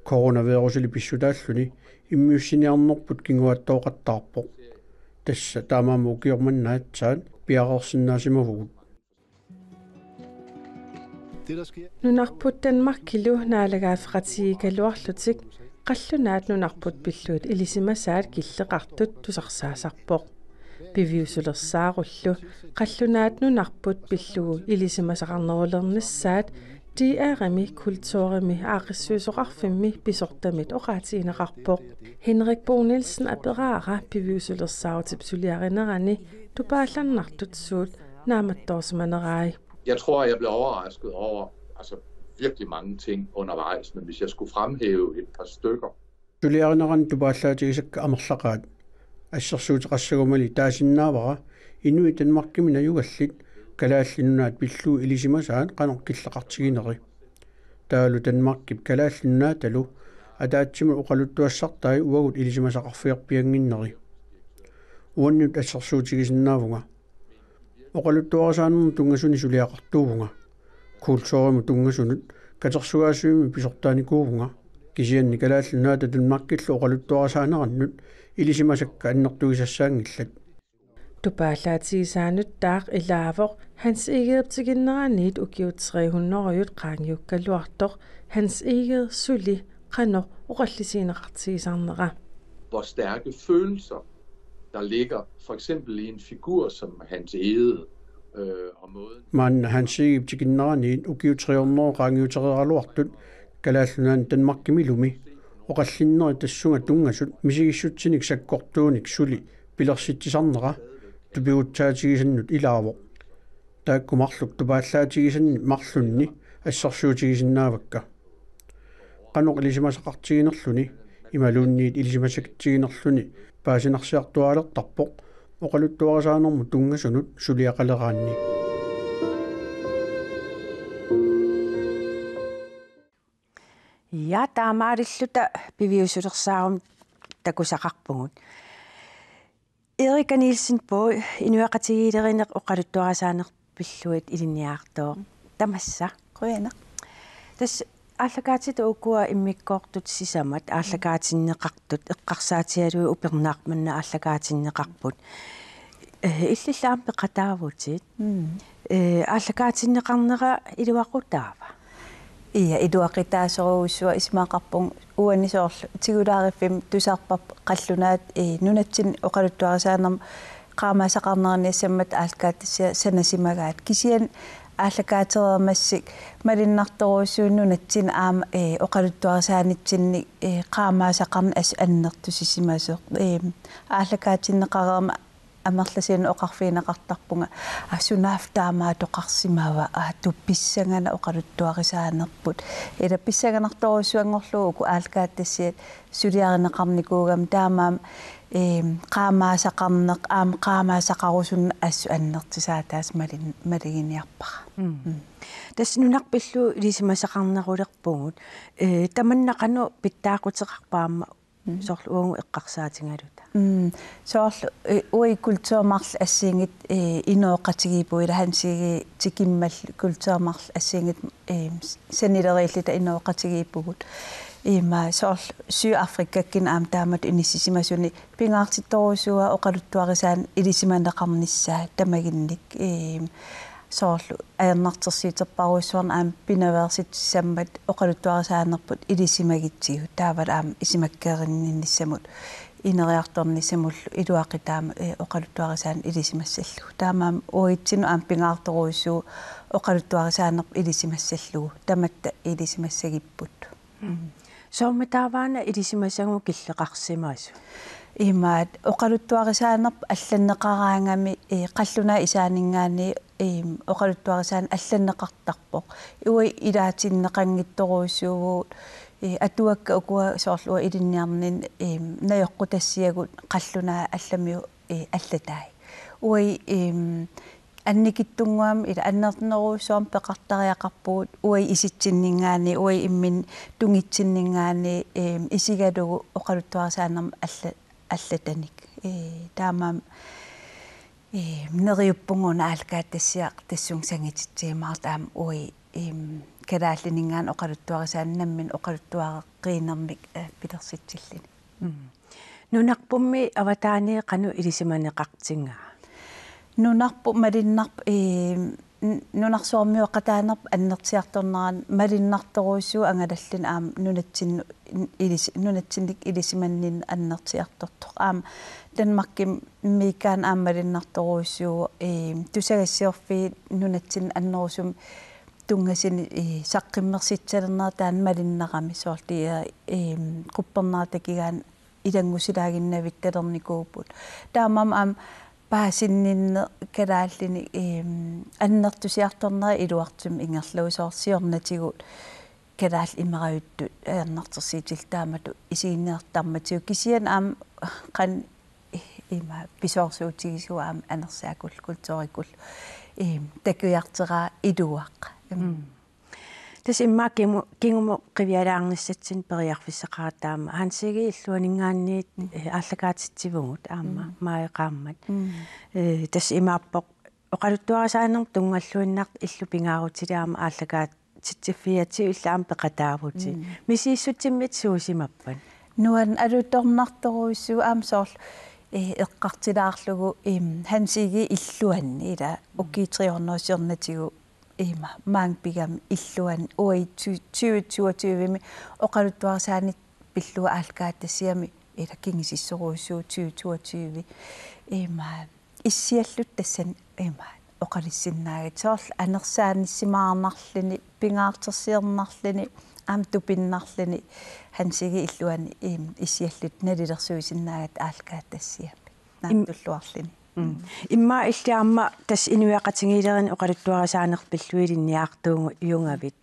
Coronavirusili pissutaalluni immiussiniarnerput kinguaattooqattaarpoq. Tassa taamaammat ukioq manna aatsaat piareersinnaasimavugut. Nunarput Danmarkilu naalagaaffeqatigiikkaluarlutik qallunaat nunarput pillugit ilisimasaat killeqartut tusarsaasarpoq. Piviusulersaarullu qallunaat nunarput pillugu ilisimasaqarnerulernissaat D R-imi kulturimi aaqqissuisoqarfimmi pisortamit oqaatigineqarpoq. Henrik Bo Nielsen aperaara piviusulersaarutip suliarinerani tupaallannartut suut naammattoorsimanerai. Jeg tror, jeg blev overrasket over, altså, virkelig mange ting undervejs, men hvis jeg skulle fremhæve et par stykker. Suliarinerani tupaallaatigisakka amerlaqaat. Assersuuteqassagumali taasinnaavara inuit Danmarkimi najugallit Kalaallit Nunaat pillugu ilisimasaat qanoq killeqartigineri. Taavalu Danmarkip Kalaallit Nunaatalu ataatsimut oqaluttuassartai uagut ilisimasaqarfigerpiannginneri. Uannut assersuutigisinnaavunga. Oqaluttuarisaanermut tunngasunik suliaqartuuvunga. Kulturimut tunngasunut katersugaasivimmi pisortaanikuuvunga. Kisianni Kalaallit Nunaata Danmarkillu oqaluttuarisaanerannut ilisimasakka annertugisassaanngillat. Tupaallaatigisaanuttaaq ilaavoq Hans Egedep tikinneraniit ukiut tre hundrede-jut qaangiukkaluartoq Hans Egede suli qanoq oqallisigineqartigisarnera. Hvor stærke følelser, der ligger for eksempel i en figur som Hans Egede, øh, og måden... Maanna Hans Egedep tikinneraniit ukiut tre hundrede qaangiutereeraluartut Kalaallit Nunaanni Danmarkimilumi oqallinnerit tassunga tunngasut misigissutsinik sakkortuunik suli pilersitsisarnera tupigutsaatigisannut ilaavoq. Taakku marluk tupaallaatigisanni marlunni assersuutigisinnaavakka. Qanoq ilisimasaqartiginerluni imaluunniit ilisimasakitsiginerluni paasinarsiartuaalertarpoq oqaluttuarisaanermut tunngasunut suliaqaleraanni. Ja, taamaalilluta piviusulersaarumik takusaqarpugut. Erika Nielsen Bøgh, inuiaqatigiilerineq oqaluttuarisaaneq pillugu ilinniartoq. Tamassa. Qujanaq. Tassa aallakaatitut ukua immikkoortut sisamat aallakaatinneqartut eqqarsaatigalugit upernaaq manna aallakaatinneqarput. Eh, illillu aamma peqataavutit. Mm. Eh, aallakaatinneqarnera iluaqutaava? Ia, iluaqutaasorujussuaq, isumaqarpunga uani soorlu tigulaariffimmik tusarparput qallunaat, eh, nunatsinni oqaluttuarisaanermut qaamaasaqarneraniassammat aallakaatitassiaq sanasimagaat. Kisianni aallakaatereermassuk malunnartorujussuuvoq nunatsinni aamma, eh, oqaluttuarisaanitsinnik, eh, qaamaasaqarneq assut annertusisimasoq. Eh, aallakaatinneqareermat amerlasuunik oqarfigineqartarpunga, aa, sunaaffa taamaattoqarsimava, aa, tu pissanganaq oqaluttuarisaanerput. Ila pissanganartorujussuanngorlugu uku aallakaatitassiat suliarineqarnikuugamik, taamaammat, eem, qaamaasaqarneq aamma qaamaasaqarusunneq assut annertusaataasa malin-, maluginiarpara. Mm. Mm. Tassa nunarput ilisimasaqarnerulerpugut. Eh, tamanna qanoq pitsaaquteqarpa aamma Mm. Soorlu uagut eqqarsaatigaluta. Mm. Soorlu, eh, uagut kulturmarluk assigiinngitsut, eh, inooqatigiippugut, ila Hans Egede tikimmallu kulturmarluk assigiinngitsut, eh, sanileriilluta inooqatigiippugut. Ima soorlu Sydafrikakkunni aamma taamatut inissisimasunik pingaartittorujussuuara oqaluttuarisaaneq ilisimaneqarnissaa tamaginnik, eh, soorlu ajornartorsiuterparujussuarnik aamma pinaveersut sisamat oqaluttuarisaanerput ilisimagutsigu, taavalu aamma isumakkeerinninnissamut ineriartornissamullu iluaqutaammat, eh, oqaluttuarisaaneq ilisimassallugu. Taamaammat uagutsinnut aamma pingaartorujussuuvoq oqaluttuarisaanerput ilisimassallugu. Tamatta ilisimassagipput. Mm. Soormitaava una ilisimasagut killeqarsimasut? Imaat, oqaluttuarisaanerput allanneqaraangami, eh, qallunaat isaanninngaanniit, eem, oqaluttuarisaaneq allanneqartarpoq. Uagut ilaatinneqanngitsorujussuuvugut, eh, atuakkat ukua soorlu uanga ilinniarninni, eem, najoqqutassiagut qallunaat allamiut, eh, allatai. Uagut, eem, annikitsunnguamik ila annertunerujussuarmik peqartariaqarpugut uagut isitsinninngaanniit, uagut imminnut tungitsinninngaanniit, eem, isigalugu oqaluttuarisaanermut alla-, allatanik. Eh, taamaammat, eh, neriuppunga una aallakaatitassiaq tassunga sangutitsiumaartoq aamma uagut, eem, kalaallininngaanniit oqaluttuarisaaneq nammineq oqaluttuareqqiinermik, eh, pilersitsilluni. Mm. Nunarpummi avataaniit qanoq ilisimaneqartigaa? Nunarput malunnarpoq, eh, n-, nunarsuarmioqataanerput annertusiartornerani malunnartorujussuuvoq angalalluni aamma nunatsinnut ilisi-, nunatsinnik ilisimaninneq annertusiartortoq. Aamma Danmarkimiikkaanni aamma malunnartorujussuuvoq, eh, tusagassiorfiit nunatsinni annerusumik tunngasunik, eh, saqqummersitsalernera taanna malunnarami soorlu, eh, eem, quppernaartakigaanni ilanngusilaaginnavittalernikkuupput. Taamaammat aamma paasinninneq kalaallinik, eem, annertusiartornera iluartumik ingerlavoq, soorlu siornatigut kalaallit imerajuttut ajornartorsiutillit taamatut isiginnaartarmatigut, kisianni aamma qanoq ima pisoorsuutigisoq aamma anersaakullu kulturikullu, eem, takujarteraa iluaq. Mm. Mm. Tassa immaqa kingu-, kingumut qivialaarnissatsinnik periarfissaqarama taama Hans Egedep illuaninngaanniit, mm, eh, aallakaatitsivugut aamma, mm, maaji qaammat. Mm. Eh, tassa imaappoq oqaluttuarisaanermut tunngaviuinnartoq illu pingaarutilik aamma aallakaatitsiffigatsigu illit aamma peqataavutit. Mm. Misissutsimmik suusimappat? Nuann alutornartorujussuuvoq aamma soorlu, eh, eqqartulaarlugu, eem, Hans Egedep illuanni ila, mm, ukiut tre hundrede siornatigut ima maanga pigami illuanni uagut tyve toogtyvemi oqaluttuarisaaneq pillugu aallakaatitassiami ila kingusussorujussuuvoq tyve toogtyve. Ima issialluta tassani ima oqalussinnaagakkit. Soorlu anersaanissimaarnarluni, pingaartorsiornarluni, aamma tupinnarluni Hansigi illuani, em, issialluta nalilersuisinnaagakkit aallakaatitassiami. Im- Naattulluarluni. Mm. Immaqa illit aamma tassa inuiaqatigiilerineq oqaluttuarisaaneq pillugu ilinniartuugavit.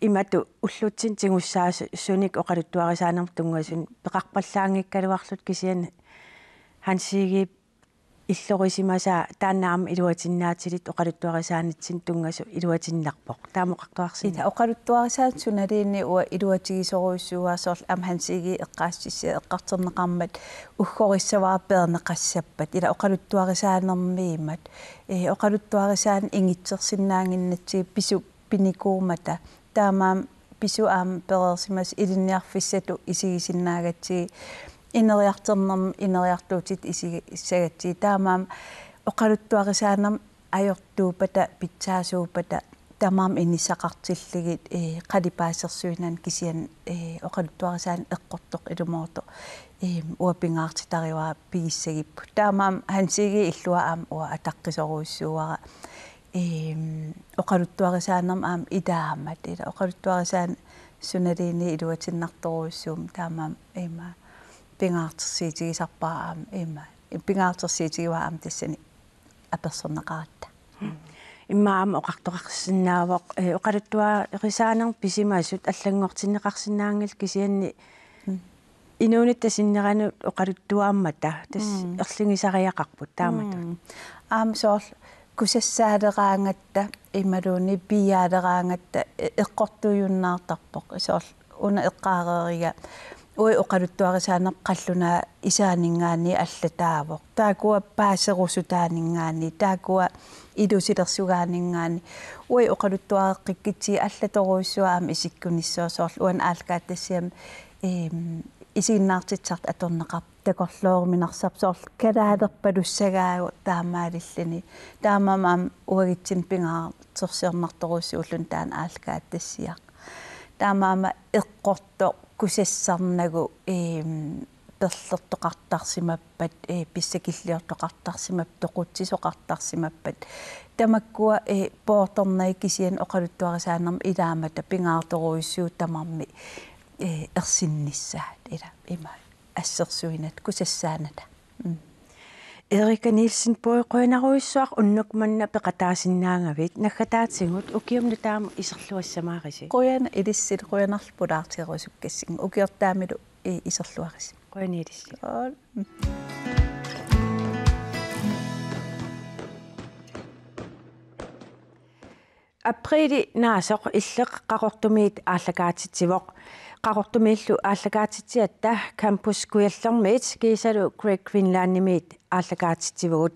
Imatut ullutsinni tigussaasunik oqaluttuarisaanermut tunngasunik peqarpallaanngikkaluarlutit kisianni Hansigip illorisimasaa taanna aamma iluatinnaatilik oqaluttuarisaanitsinnut tunngasoq iluatinnarpoq. Taama oqartuarsinnaava? Ila oqaluttuarisaaneq sunaluunniit uanga iluatigisorujussuuara soorlu aamma Hansigi eqqaasitsissi eqqartorneqarmat uggorissavara peerneqassappat. Ila oqaluttuarisaanermiimmat. Ee, oqaluttuarisaaneq ingitsersinnaannginnatsigu pisut pinikuummata. Taamaammat pisut aamma pereersimasut ilinniarfissatut isigisinnaagatsigu ineriartornermut ineriartuutitit isigissagatsigit. Taamaammat oqaluttuarisaanermut ajortuuppata, pitsaasuuppata, tamarmik inissaqartillugit, ee, qalipaasersuinani kisianni, ee, oqaluttuarisaaneq eqqortoq ilumoortoq, ee, uanga pingaartitaruara pigissagipput. Taamaammat Hansigi illua aamma uanga ataqqisorujussuuara, ee, oqaluttuarisaanermut aamma ilaammat, ila oqaluttuarisaaneq sunaluunniit iluatinnartorujussuummat taamaammat ima pingaartorsiutigisarpara aamma ima pingaartorsiutigivara aamma tassani apersorneqaratta. Immaqa aamma oqartoqarsinnaavoq, ee, oqaluttuarisaanermut pisimasut allanngortinneqarsinnaanngillat kisianni Mm. inuunitta sinneranut oqaluttuaammata tassa Mm. erligisariaqarput taamatut. Mm. Aamma soorlu kusassaaleraangatta imaluunniit piiaaleraangatta e-, eqqortuujunnaartarpoq. Soorlu una eqqaareeriga uagut oqaluttuarisaanerput qallunaat isaaninngaanniit allataavoq. Taakkua paaserusutaaninngaanniit, taakkua ilusilersugaaninngaanniit. Uagut oqaluttuareqqikkutsigit allatorujussuaq aamma isikkunissaa soorlu uani aallakaatitassiami, em, isiginnaartitsisartut atorneqartut takorlooruminarsarput soorlu kalaalerpalussagaagut taamaalilluni. Taamaammat aamma uagutsinnut pingaartorsiornartorujussuulluni taanna aallakaatitassiaq. Taamaammat eqqortoq kusassarnagu, em, perlertoqartarsimappat, ee, pissakilliortoqartarsimappat, toqutsisoqartarsimappat. Tamakkua, ee, poortornagu kisianni oqaluttuarisaanermut ilaammata pingaartorujussuuvoq tamarmik, ee, ersinnissaat ila ima assersuinata kusassaanata. Mm. Erika Nielsen Boye, qujanarujussuaq unnuk manna peqataasinnaagavit, naggataatigut ukiumut nutaamut iserluassamaarisi. Qujanaq ilissi, qujanarlu pulaartigerusukkassi, ukiortaamilu i-, iserluarisi. Qujanaq ilissi. Qujan. Apriili naasoq Illeq Qaqortumiit aallakaatitsivoq. Qaqortumiillu aallakaatitsigatta Campus Kujallermiit kiisalu Great Greenlandimiit aallakaatitsivugut.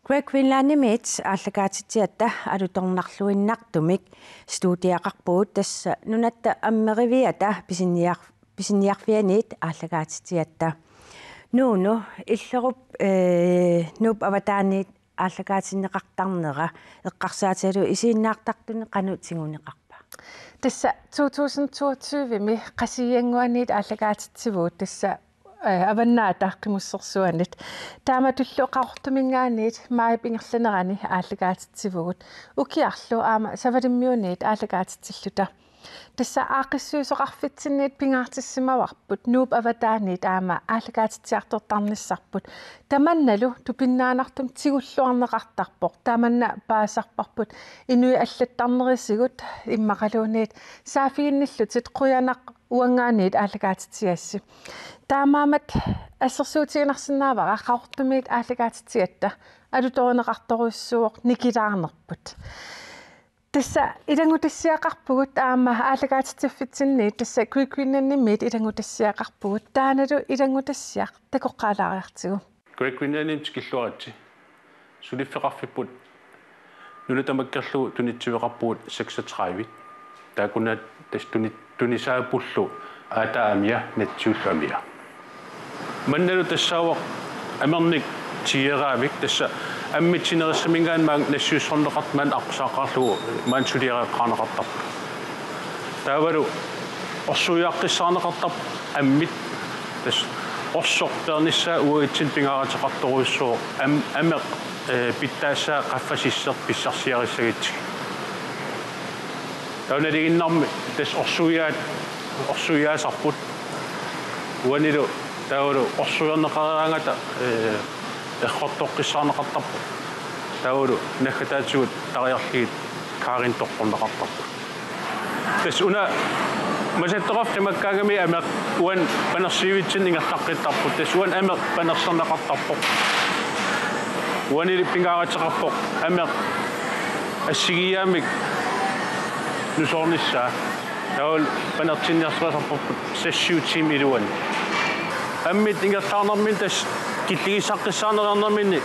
Great Greenlandimiit aallakaatitsigatta alutornarluinnartumik studiaqarpugut, tassa Nunatta Ammeriviata pisiniar-, pisiniarfianiit aallakaatitsigatta. Nuunu, Illerup, ee, Nuup avataaniit aallakaatinneqartarnera eqqarsaatigalugu isiginnaartartuni qanoq tiguneqarpa? Tassa to tusind toogtyve-mi Qasigiannguaniit aallakaatitsivugut, tassa, eh, Avannaata Qimussersuanit. Taamatullu Qaqortuminngaanniit maajip ingerlanerani aallakaatitsivugut. Ukiarlu aamma Savalimmiuniit aallakaatitsilluta. Tassa aaqqissuisoqarfitsinniit pingaartissimavarput, Nuup avataaniit aamma aallakaatitsiartortarnissarput. Tamannalu tupinnaannartumik tigulluarneqartarpoq. Tamanna paasisarparput inuit allattarnerisigut immaqaluunniit saaffiginnillutik qujanaq uanngaanniit aallakaatitsigassi. Taamaammat assersuutiginarsinnaavara Qaqortumiit aallakaatitsigatta alutorineqartorujussuuvoq nikilaarnerput. Tassa ilanngutassiaqarpugut aamma aallakaatitsiffitsinniit, tassa Great Greenlandimiit ilanngutassiaqarpugut, taannalu ilanngutassiaq takoqqaalaariartigu. Great Greenlandimi tikilluaritsi. Suliffeqarfipput nuna tamakkerlugu tunitsiveqarpugut seksogtredive. Taakkununnga tassa tuni-, tunisaapullu aataamia natsiullu amia. Mannalu tassaavoq amernik tigeraavik, tassa ammit sinerissaminngaanniit maanga nassiussorneqartoq maanna aqqusaarlugu maanna suliareqqaarneqartarpoq. Taavalu orsuiaqqissaarneqartarpoq ammit, tassa orsoq peernissaa uagutsinnut pingaaruteqartorujussuuvoq am-, ameq ee, pitsaassaat qaffasisseq pissarsiarissagutsigit. Taava nalinginnarmi tassa orsuiaat, orsuiaasarput. Uanilu taavalu orsuiarneqareeraangata, ee, errortoqqissaarneqartarput. Taavalu naggataatigut tariarlugit Karin toqqorneqartarput. Tassa una masattoqarfik qimakkaangami ameq uani panersiivitsinni ingerlaqqittarpoq. Tassa uani ameq panerserneqartarpoq. Uanili pingaaruteqarpoq ameq assigiiaammik nusoornissaa. Taavalu panertinniarsarisarparput seks syv timer iluani. Ammit ingerlaarnerminni tassa killigissaqqissaarneq ajornerminni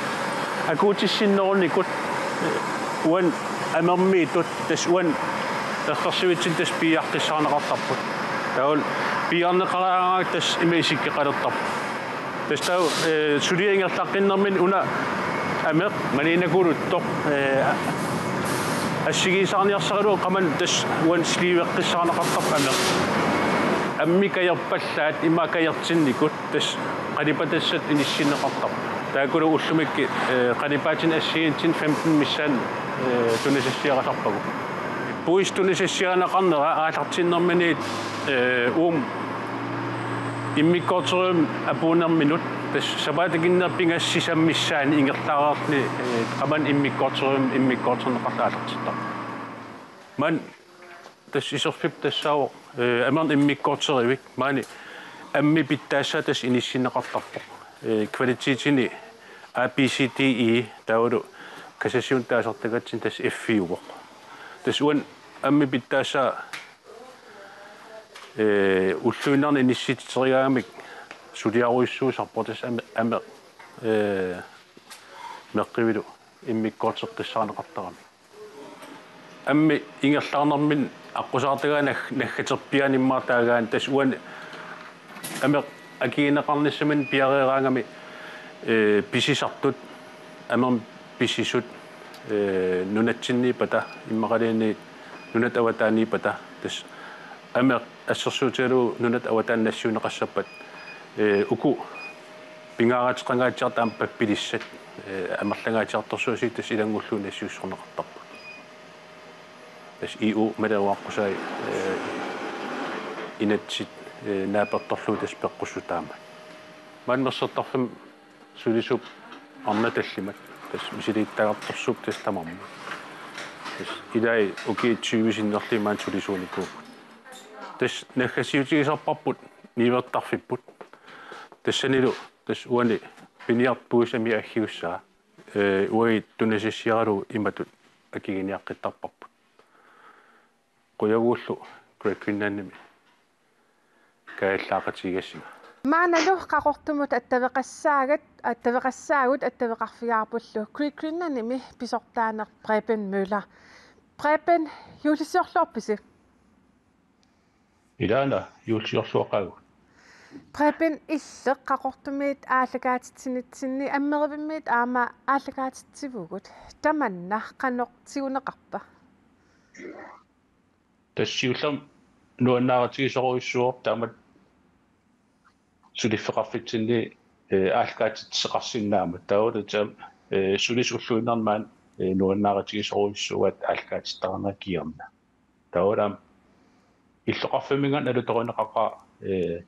akuutissinnerunikut uani amermiittut tassa uani ersersivitsinni tassa piiaqqissaarneqartarput. Taavalu piiarneqaraangat tassa ima isikkoqalertarpoq. Tassa taava, ee, suliap ingerlaqqinnerminni una ameq maniinnakuluttoq, ee, assigiissaarniarsaralugu qamani tassa uani sleeveqqissaarneqartarpoq ameq. Ammit kajerpallaat ima kajertinnikut tassa qalipatassat inissinneqartarput. Taakkulu ullumikkut, ee, qalipaatinik assigiinngitsunik femten missaani, ee, tunisassiarisarpagut. Puisit tunisassiarineqarnera aallartinnerminiit, ee, uuma immikkoortorivimmi apuunnerminut tassa sapaatip akunneri pingasut sisamat missaanni ingerlaarluni, ee, qamani immikkoortorivimmi immikkoortorneqartut aallartittarput. Maani tassa iserfipput tassaavoq, ee, amerneq immikkoortorivik, maani ammit pitsaassaat tassa inissinneqartarpoq. Ee, kvalitetini A B C D E, taavalu kassassinut taasartagatsinni tassa F-iuvoq. Tassa uani ammit pitsaassaat, ee, ulluinnarni inissitsiseriaammik suliarujussuusarpoq tassa ame-, ameq, ee, meqqivilu immikkoorteqqissaarneqartarami. Ammit ingerlaarnerminni aqqusaartagaat nag-, naggaterpiaanni immaqa taagaanni tassa uani ameq akigineqarnissaminnik piareeraangami, ee, pisisartut, amermik pisisut, ee, nunatsinniippata, immaqaluunniit nunatta avataaniippata, tassa ameq assersuutigalugu nunatta avataani nassiunneqassappat, ee, uku pingaaruteqangaatsiartut aamma pappilissat, ee, amerlangaatsiartorsuusiit tassa ilanngullugu nassiussorneqartarput. Tassa E U maleruaqqusai, ee, inatsit, ee, naapertorlugit tassa peqqussutaammat. Maani Mersortarfimmi sulisuupput arnat tallimat. Tassa misilittagartorsuupput tassa tamarmik. Tassa ilai ukiut tyve sinnerlugit maani sulisuunikuupput. Tassa naggasiutigisarparput niuertarfipput. Tassanilu tassa uani Piniartup Puisip amia aggiussaa, ee, uagut tunisassiaralugu imatut akiginiaqqittarparput. Qujavugullu Great Greenlandimi kajallaaqatigigassimaarput. Maannalu Qaqortumut attaveqassaagat, attaveqassaagut attaveqarfigaarpullu Great Greenlandimi pisortaaneq Preben Møller. Preben, juullisiorluarpisi? Ilaana, juullisiorluaqaagut. Preben, illeq Qaqortumiit aallakaatitsinitsinni Ammerivimmiit aamma aallakaatitsivugut. Tamanna qanoq tiguneqarpa? Tassa siullermik nuannaarutigisorujussuuvoq taamatut suliffeqarfitsinni, ee, aallakaatitseqarsinnaammat. Taavalu tassa, ee, sulisut ulluinnarni maani, ee, nuannaarutigisorujussuuaat aallakaatittarnerat kingorna. Taavalu aamma illoqarfimminngaanniit alutorineqaqaaq, ee,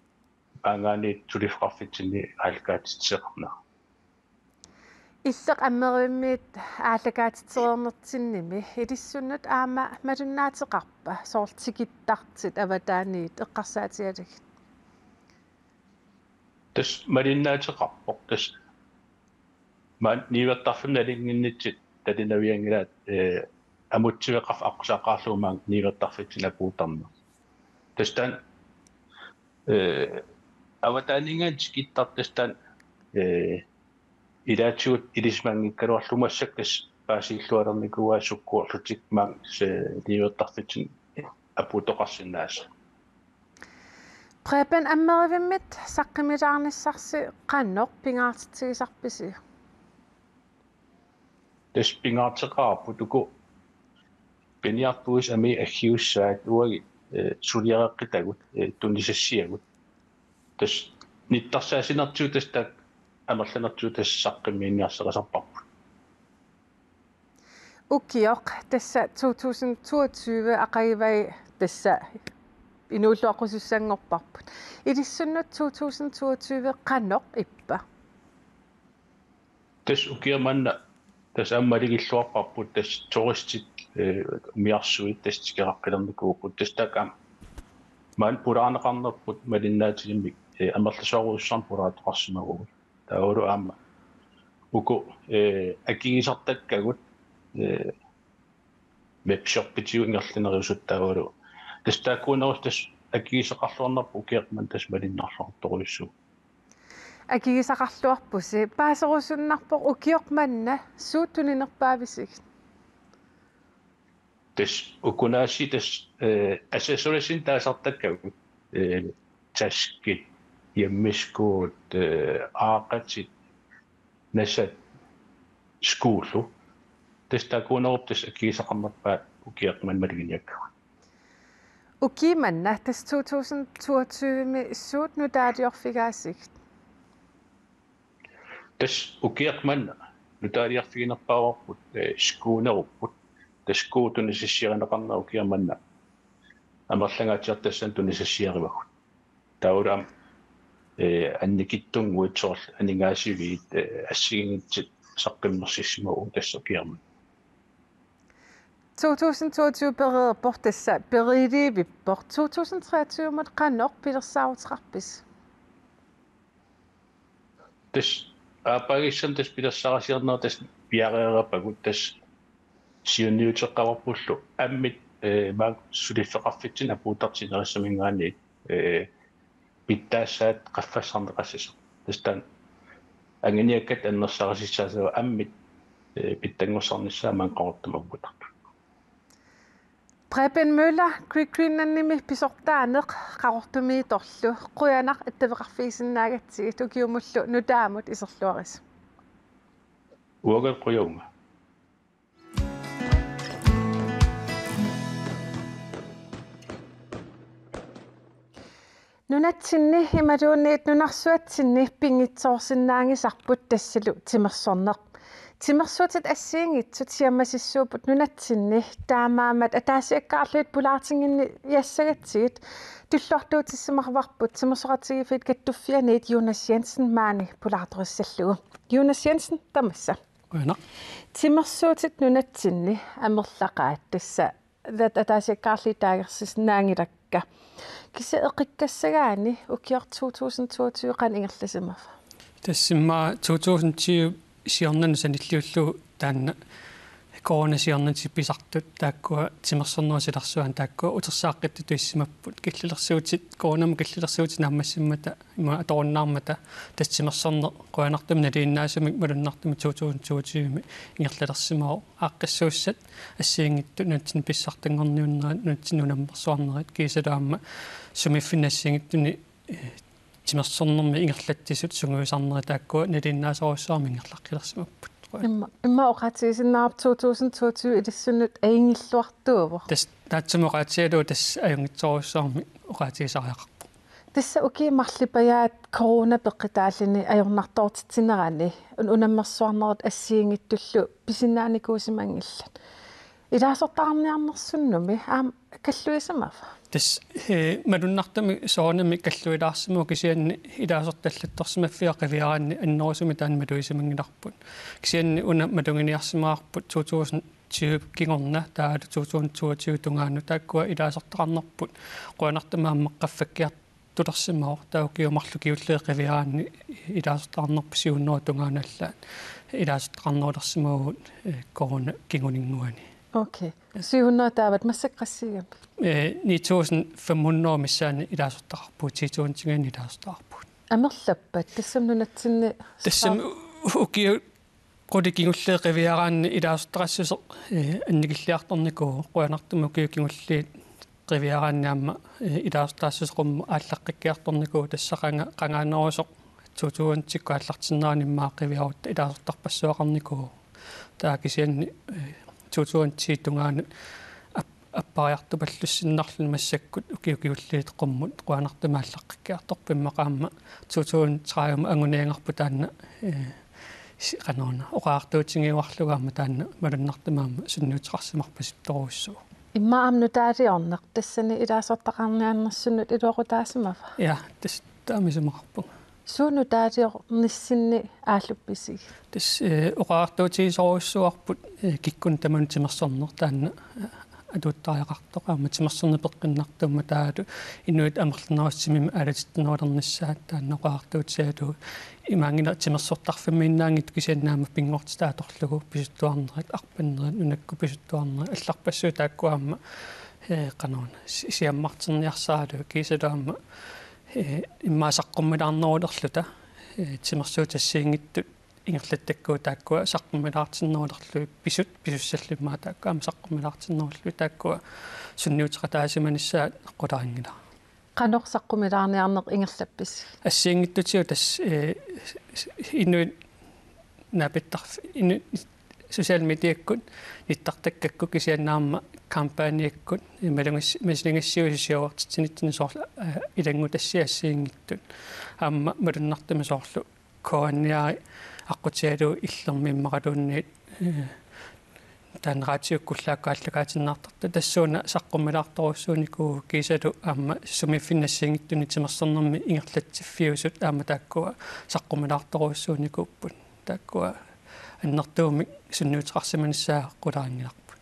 maanngaanniit suliffeqarfitsinni aallakaatitsisoqarnera. Illeq Ammerivimmiit aallakaatitsereernertinnimi ilissinnut aamma malunnaateqarpa, soorlu tikittartut avataaniit eqqarsaatigalugit? Tassa malunnaateqarpoq, tassa maani niuertarfimmut nalunnginnitsinni talinavianngilaat, ee, amutsiveqarfik aqqusaaqaarlugu maani niuertarfitsinni apuuttarneq. Tassa taanna, ee, avataaninngaanniit tikittartut tassa taanna, ee, ilaatigut ilisimanngikkaluarlugu massakkut tassa paasillualernikuuaat sukkuullutik maani, ee, niuertarfitsinni apuuttoqarsinnaasut. Preben, Ammerivimmit saqqummilaarnissarsi qanoq pingaartitsigisarpisi? Tassa pingaarteqaarput uku Piniartup Puisip amii aggiussaat uagut, ee, suliareqqitagut, ee, tunisassiagut. Tassa nittarsaasinertigut tassa taakku amerlanertigut tassa saqqummiiniarsarisarparput. Ukioq tassa to tusind toogtyve aqagivai tassa inuulluaqqusussanngorparput. Ilissinnut to tusind toogtyve qanoq ippa? Tassa ukioq manna tassa aamma malugilluarparput, tassa turistit, eh, umiarsuit tassa tikeraqqilernikuupput, tassa taakku aamma maani pulaarneqarnerput malinnaatilimmik, eh, amerlasoorujussuarnik pulaartoqarsimavugut. Taavalu aamma uku, eh, akigisartakkagut, eh, webshopitigut ingerlaneriusut taavalu. Tassa taakkuunerusut tassa akigisaqarluarnerput ukioq manna tassa malunnarluartorujussuuvoq. Akigisaqarluarpusi, paaserusunnarpoq ukioq manna suut tuninerpaavisigit? Tassa ukunaasiit tassa, eh, accessoriesinik taasartakkagut, eh, taskit, hjemmeskuut, eh, aaqqatit, nasat, skuullu. Tassa taakkuunerup tassa akigisaqarnerpaat ukioq manna maluginiakkagut. Ukioq manna tassa to tusind toogtyve-mi suut nutaaliorfigaasigit? Tassa ukioq manna nutaaliorfiginerpaavarput, eh, skuunerupput. Tassa skuut tunisassiarineqarnerat ukioq manna amerlangaatsiartassanik tunisassiarivagut. Taavalu aamma, eh, annikitsunnguit soorlu aningaasiviit, eh, assigiinngitsut saqqummersissimavugut tassa ukioq manna. To tusind toogtyve pereerpoq, tassa periiliivippoq. To tusind treogtyve-mut qanoq pilersaaruteqarpisi? Tassa aappaagissamik tassa pilersaarusiorneq tassa piareerapagut, tassa siunniuteqqavarpullu ammit, eh, maani suliffeqarfitsinni apuuttartinnerissaminngaanniit, eh, pitsaassaat qaffassarneqassasoq. Tassa taanna anguniakkat annersarisassaasut ammit, eh, pitsanngorsarnissaat maani Qaqortumi apuuttartut. Preben Møller, Great Greenlandimi pisortaaneq Qaqortumiittorlu, qujanaq attaveqarfigisinnaagatsigit ukiumullu nutaamut iserluarisi. Uagut qujavugut. Nunatsinni imaluunniit nunarsuatsinni pinngitsoorsinnaanngisarput tassalu timersorneq. Timersuutit assigiinngitsut siammasissuupput nunatsinni, taamaammat ataasiakkaarlugit pulaartinnginniassagatsigit tulluartuutissimavarput Timersoqatigiiffiit Kattuffianniit Jonas Jensen maani pulaartorissallugu. Jonas Jensen, tamassa. Qujanaq. Timersuutit nunatsinni amerlaqaat, tassa at-, ataasiakkaarlugit taagersisinnaanngilakka. Kisianni eqikkassagaanni ukioq to tusind toogtyve qanoq ingerlasimava? Tassa immaqa to tusind tyve siornanut sanilliullugu taanna corona siornatigut pisartut taakkua timersornerup silarsuani taakkua utersaaqqittutut issimapput. Killilersuutit, coronamut killilersuutit naammassimmata imaluunniit atorunnaarmata tassa timersorneq qujanartumik nalinginnaasumik malunnartumik to tusind toogtyve-mi ingerlalersimavoq. Aaqqissuussat assigiinngitsut nunatsinni pissartanngorniunnerat, nunatsinni unammersuarnerit kiisalu aamma sumiiffinni assigiinngitsuni, eh, timersornermi ingerlatsisut sungiusarnerit taakkua nalinginnaasorujussuarmik ingerlaqqilersimapput. Immaqa, immaqa oqaatigisinnaavarput to tusind toogtyve ilissinnut ajunngilluartuuvoq. Tassa tatsumik oqaatigalugu tassa ajunngitsorujussuarmik oqaatigisariaqarpoq. Tassa ukiut marlupajaat corona peqqutaalluni ajornartoortitsinerani un-, unammersuarnerit assigiinngitsullu pisinnaanikuusimanngillat. Ilaasortaqarniarnersunnumi aamma kalluisimava? Tassa, eh, malunnartumik soorunami kalluilaarsimavoq, kisianni ilaasortat allattorsimaffia qiviaraanni annerusumik taanna malugisimanngilarput. Kisianni una maluginiarsimavarput to tusind tyve kingorna taavalu to tusind toogtyve tungaanut taakkua ilaasortaqarnerput qujanartumik aamma qaffakkiartulersimavoq, taava ukiut marluk kingulliit qiviaraanni ilaasortaqarnerput syv hundrede tungaanut allaat ilaasortaqarnerulersimavugut, eh, corona kinguninnguani. Okay. Syv hundrede taavat, massakkut qassiugami? Eh, ni tusind fem hundrede missaani ilaasortaqarpugut, ti tusindinngaanniit ilaasortaqarpugut. Amerlappat, tassami nunatsinni? Tassami u-, ukiut qulit kingulliit qiviaraanni ilaasortaqassuseq, eh, annikilliartornikuuvoq, qujanartumik ukiut kingulliit qiviaraanni aamma, eh, ilaasortaqassuseq qummut aallaqqikkiartornikuuvoq, tassa qanga-, qangaanerusoq to tusindikkut aallartinnerani immaqa qiviarutta ilaasortarpassuaqarnikuuvoq. Taava kisianni, eh, to tusind ti tungaanut ap-, appariartupallussinnarluni massakkut ukiut kingulliit qummut qujanartumik aallaqqikkiartorpoq, immaqa aamma to tusind tredive anguniagarput taanna, eh, Si-, qanoruna, oqariartuutigiuarlugu aamma taanna malunnartumik aamma sunniuteqarsimarpasittorujussuuvoq. Immaqa aamma nutaaliorneq tassani ilaasortaqarniarnersunnut iluaqutaasimava? Ja, tassa taama isumaqarpunga. Suut nutaaliornissinni aalluppisigit? Tassa, eh, oqariartuutigisorujussuuarput, eh, kikkunnut tamanut timersorneq taanna, eh, atuuttariaqartoq aamma timersorneq peqqinnartummat taavalu inuit amerlanerusumik aalatittunerulernissaat taanna oqariartuutigalugu imaanngilaq timersortarfimmiinnaanngitsoq kisianni aamma pinngortitaq atorlugu pisuttuarnerit, arpannerit, nunakkut pisuttuarnerit, allarpassuit taakkua aamma, eh, qanoruna, si-, siammarterniarsaralugu kiisalu aamma, eh, immaqa saqqummilaarnerulerluta, eh, timersuutit assigiinngitsut ingerlattakkagut taakkua saqqummilaartinnerulerlugit pisut, pisussallu immaqa taakkua aamma saqqummilaartinnerullugit taakkua sunniuteqataasimanissaat qularinngilara. Qanoq saqqummilaarniarneq ingerlappisigit? Assigiinngitsutigut tassa, eh, inuit naapittarf-, inuit sociale mediakkut nittartakkakkut kisianni aamma kampagnekkut, eh, malugis-, misilingassiuisut siaruartitsinitsinni soorlu, eh, ilanngutassiat assigiinngitsut. Aamma malunnartumik soorlu K N R aqqutigalugu Illermi immaqaluunniit, eh, taanna radiukkullu taakkua aallakaatinnartartut tassuuna saqqummilaartorujussuunikuuvugut kiisalu aamma sumiiffinni assigiinngitsunni timersornermi ingerlatsiffiusut aamma taakkua saqqummilaartorujussuunikuupput. Taakkua annertuumik sunniuteqarsimanissaat qularinngilarput.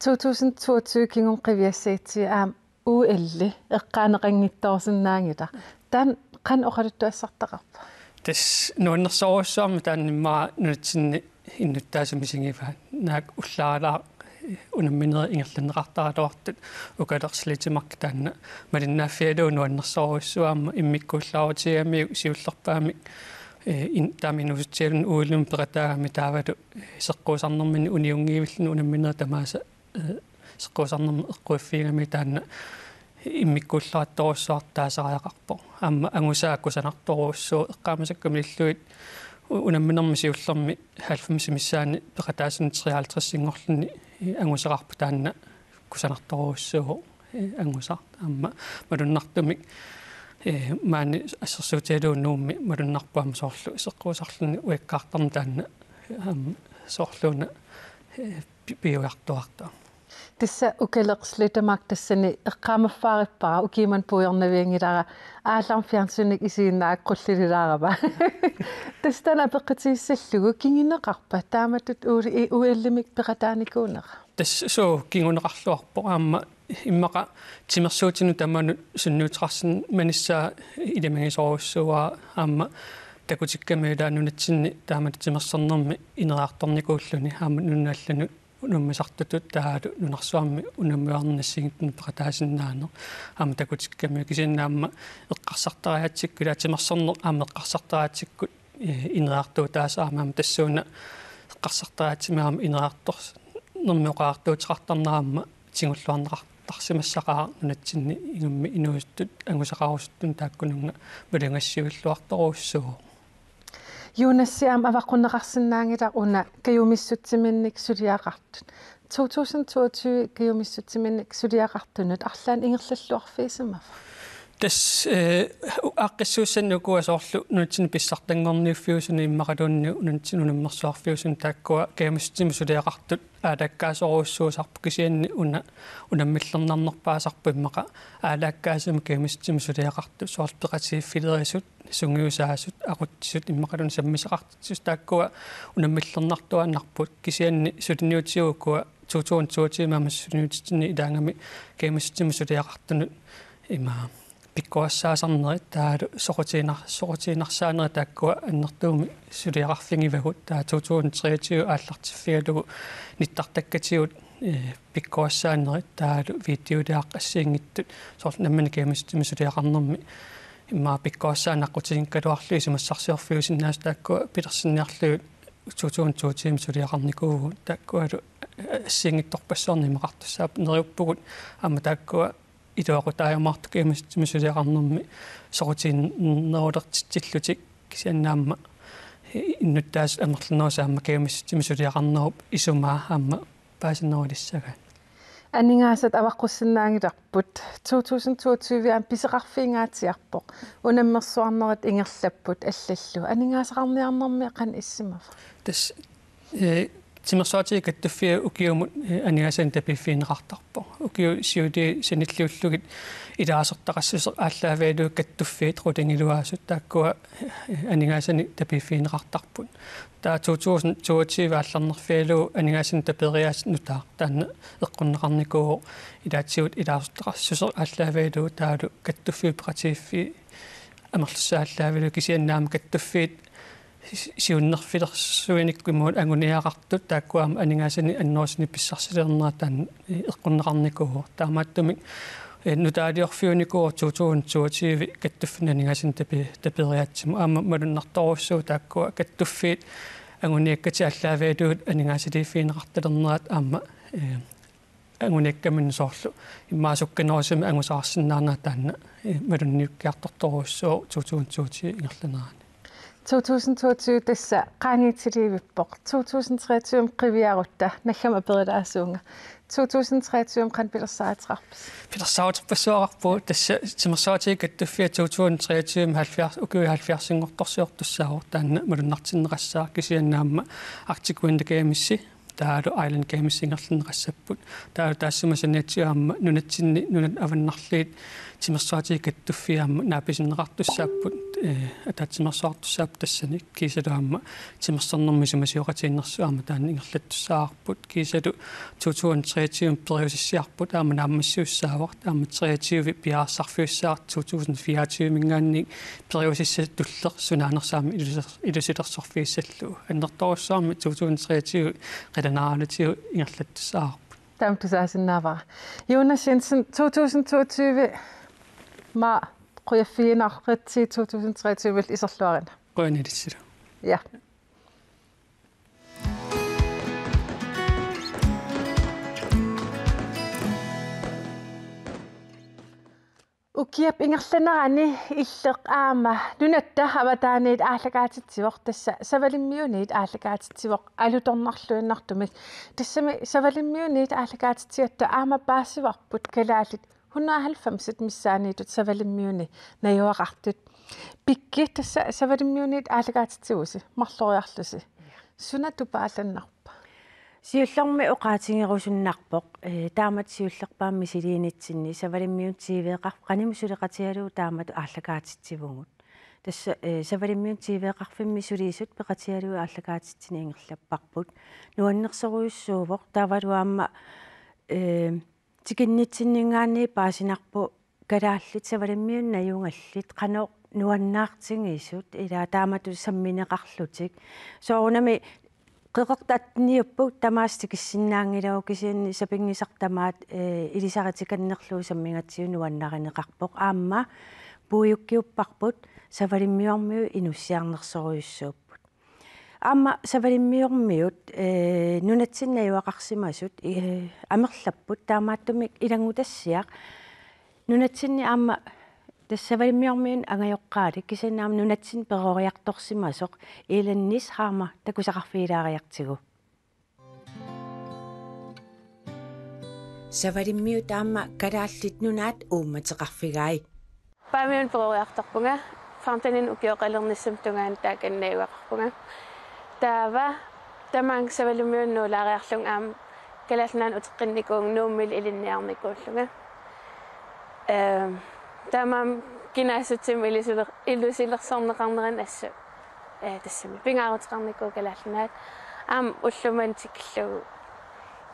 To tusind toogtyve kingumut qiviassagatsigu aamma O L-i eqqaaneqanngitsoorsinnaanngilaq. Taanna qanoq oqaluttuassartaqarpa? Tassa nuannersorujussuarmik taanna immaqa nunatsinni innuttaasut misigivaat. Naak ullaaralaaq unamminerit ingerlanneqartaraluartut, Ukaleq Slettemark taanna malinnaaffigalugu nuannersorujussuuvoq aamma immikkuullaarutigalugu siullerpaamik, eh, in-, taama inuusutsialuni O L-imut peqataagami taavalu, eh, seqquusarnerminni uniunngivilluni unamminerit tamaasa, eh, seqquusarnermut eqquiffigigamigit taanna immikkuullarissorujussuartaasariaqarpoq. Aamma angusaat kusanartorujussuuvoq, eqqaamasakka malillugit u-, unamminermi siullermi halvfemsit missaanni peqataasuni treoghalvtredsinngorluni angusaqarpoq taanna kusanartorujussuuvoq, eh, angusaq. Aamma malunnartumik, eh, maani assersuutigalugu Nuummi malunnarpoq aamma soorlu seqquusarluni uikkaartarneq taanna, aamma soorluuna, eh, pi-, piujartuartoq. Tassa Ukaleq Slettemark tassani eqqaamaffaarippara, ukiumut puigornavianngilara, aallarmik fjernsynikkut isiginnaarpara, qullililaarama. Tassa taanna apeqqutigissallugu kinguneqarpa taamatut O L-, O L-imik peqataanikuunera? Tassa suu kinguneqarluarpoq aamma immaqa timersuutinut tamanut sunniuteqarsimanissaa ilimagisorujussuuara aamma takutikkamiuk ilaa nunatsinni taamatut timersornermi ineriartornikuulluni aamma nunanut allanut unammisartutut taavalu nunarsuarmi unammiuarnissagittunut peqataasinnaaneq aamma takutikkamiuk kisianni aamma eqqarsartariaatsikkut ilaa timersorneq aamma eqqarsartariaatsikkut, eh, ineriartuutaasarami aamma tassuuna eqqarsartariaatsimik aamma ineriartornermik oqariartuuteqartarnera aamma tigulluarneqartarsimassaqaaq nunatsinni ingammik inuusuttut angusaqarusuttunut taakkununnga malugassiuilluartorujussuuvoq. Jonasi aamma avaqqunneqarsinnaanngilaq una kajumissutsiminnik suliaqartut. To tusind toogtyve kajumissutsiminnik suliaqartunut arlaannik ingerlalluarfigisimava? Tassa, eh, u-, aaqqissuussanni ukua soorlu nunatsinni pissartanngorniuffiusuni immaqaluunniit nunatsinni unammersuarfiusuni taakkua kajumissutsimik suliaqartut aalakkaasorujussuusarput kisianni una unammillernarnerpaasarpoq immaqa aalakkaasamik kajumissutsimik suliaqartut soorlu peqatigiiffilerisut, sungiusaasut, aqutsisut immaqaluunniit sammisaqartitsisut taakkua unammillernartuaannarput kisianni suliniutigut ukua to tusind toogtyve aamma suliniutitsinni ilaagami kajumissutsimik suliaqartunut ima pikkorissaasarnerit taavalu soqutiginar-, soqutiginarsaannerit taakkua annertuumik suliaqarfigivagut taava to tusind treogtyve aallartiffigalugu nittartakkatigut, eh, pikkorissaanerit taavalu videoliaq assigiinngitsut soorlu nammineq kajumissutsimik suliaqarnermi immaqa pikkorissaaneq aqqutiginngikkaluarlugu isumassarsiorfiusinnaasut taakkua pilersinniarlugit to tusind toogtyve suliaqarnikuuvugut taakkualu assigiinngitsorpassuarnik imaqartussaapput neriuppugut aamma taakkua iluaqutaajumaartut kajumissutsimik suliaqarnermi soqutiginnerulertitsillutik kisianni aamma innuttaasut amerlanerusut aamma kajumissutsimik suliaqarnerup isumaa aamma paasinerulissagaat. Aningaasat avaqqussinnaanngilarput. To tusind toogtyve aamma pisoqarfiungaatsiarpoq. Unammersuarnerit ingerlapput allallu. Aningaasaqarniarnermi qanoq issimava? Tassa, eh, timersoqatigiit kattuffia ukiumut, eh, aningaasanik tapiiffigineqartarpoq. Ukiut siuliini sanilliullugit ilaasortaqassuseq aallaavigalugu kattuffiit qulingiluaasut taakkua, eh, aningaasanik tapiiffigineqartarput. Taava to tusind toogtyve aallarnerfigalugu aningaasanik taperiaaseq nutaaq taanna eqqunneqarnikuuvoq, ilaatigut ilaasortaqassuseq aallaavigalugu taavalu kattuffiup peqatigiiffii amerlassuseq aallaavigalugu, kisianni aamma kattuffiit si-, siunnerfilersuinikkut imaluunniit anguniagaqartut taakkua aamma aningaasanik annerusumik pissarsilernerat taanna eqqunneqarnikuuvoq. Taamaattumik, eh, nutaaliorfiunikuuvoq to tusind toogtyve kattuffinnut aningaasanik tapi-, taperiaatsimut. Aamma malunnartorujussuuvoq taakkua kattuffiit anguniakkatik aallaavigalugit aningaasaliiffigineqartalernerat aamma, eh, anguniakkaminnik soorlu immaqa sukkanerusumik angusaqarsinnaanerat taanna, eh, malunniukkiartortorujussuuvoq to tusind toogtyve ingerlanerani. To tusind toogtyve tassa qaangiutiliivippoq. To tusind treogtyve qiviarutta naggammik aperilaassuunga. To tusind treogtyve qanoq pilersaaruteqarpisi? Pilersaaruterpassuaqarpugut, tassa timersoqatigiit kattuffia to tusind treogtyve halvfjerds, ukiut halvfjerdsinngortorsiortussaavoq, taanna malunnartinneqassaaq, kisianni aamma Arctic Winter Games taavalu Island Games ingerlanneqassapput. Taavalu taassuma saniatigut aamma nunatsinni nunat avannarliit timersoqatigiit kattuffia aamma naapisinneqartussaapput, eh, ataatsimeersuartussaapput tassani, kiisalu aamma timersornermik isumasioqatigiinnersut aamma taanna ingerlattussaavarput. Kiisalu to tusind treogtyve periusissiarput aamma naammassisussaavoq, aamma treogtyve piareersarfiussaaq to tusind fireogtyvemiingaanniit periusissatut tulleq sunaanersoq aamma ilusi-, ilusilersorfigissallugu. Annertoorujussuarmik to tusind treogtyve qilanaarutigu ingerlattussaavarput. Taama tusaasinnaavara. Jonas Jensen, to tusind toogtyve, ma-, qujaffigineqaritsi to tusind treogtyve iserluarina. Qujanaq ilissilu. Ja. Ukiap ingerlanerani Illeq aamma nunatta avataaniit aallakaatitsivoq, tassa Savalimmiuniit aallakaatitsivoq alutornarluinnartumik. Tassami Savalimmiuniit aallakaatitsigatta aamma paasivarput kalaallit hundrede og halvfems missaanniittut Savalimmiuni najugaqartut. Pikki, tassa Savalimmiuniit aallakaatitsivusi, marloriarlusi. Suna tupaallannarpa? Siullermik oqaatigerusunnarpoq, eh, taamatut siullerpaamik misiliinitsinni Savalimmiunut T V-qarfik qanimut suleqatigalugu taamatut aallakaatitsivugut. Tassa, eh, Savalimmiunut T V-qarfimmi suliisut peqatigalugit aallakaatitsineq ingerlapparput. Nuannersorujussuuvoq, taavalu aamma, eh, tikinnitsinninngaanniit paasinarpoq kalaallit Savalimmiunut najugallit qanoq nuannaartigisut, ila taamatut sammineqarlutik. Soorunami qeqertat atteniupput tamaasa tikissinnaanngilagut, kisianni sapinngisaq tamaat, eh, ilisaritikannerlugu sammigatsigu nuannarineqarpoq. Aamma puigukkiupparput, Savalimmiormiut inussiarnersorujussuupput. Aamma Savalimmiormiut, eh, nunatsinni najugaqarsimasut, eh, amerlapput, taamaattumik ilanngutassiaq nunatsinni aamma tassa Savalimmiormiunut angajoqqaalik, kisianni aamma nunatsinni peroriartorsimasoq Ellen Nishammer takusaqarfigilaariartigu. Savalimmiut aamma Kalaallit Nunaat uummateqarfigai. Paamiunut peroriartorpunga, femteninik ukioqalernissap tungaanut taakani najugaqarpunga. Taava tamaanga Savalimmiunut nuulaariarlunga aamma Kalaallit Nunaannut uteqqinnikuuvunga Nuummilu ilinniarnikuullunga. Ehm, taamaammat kinaassutsimik ilusiler-, ilusilersorneqarnerani assut, eh, tassami pingaaruteqarnikuuvoq Kalaallit Nunaat. Aamma ullumimut tikillugu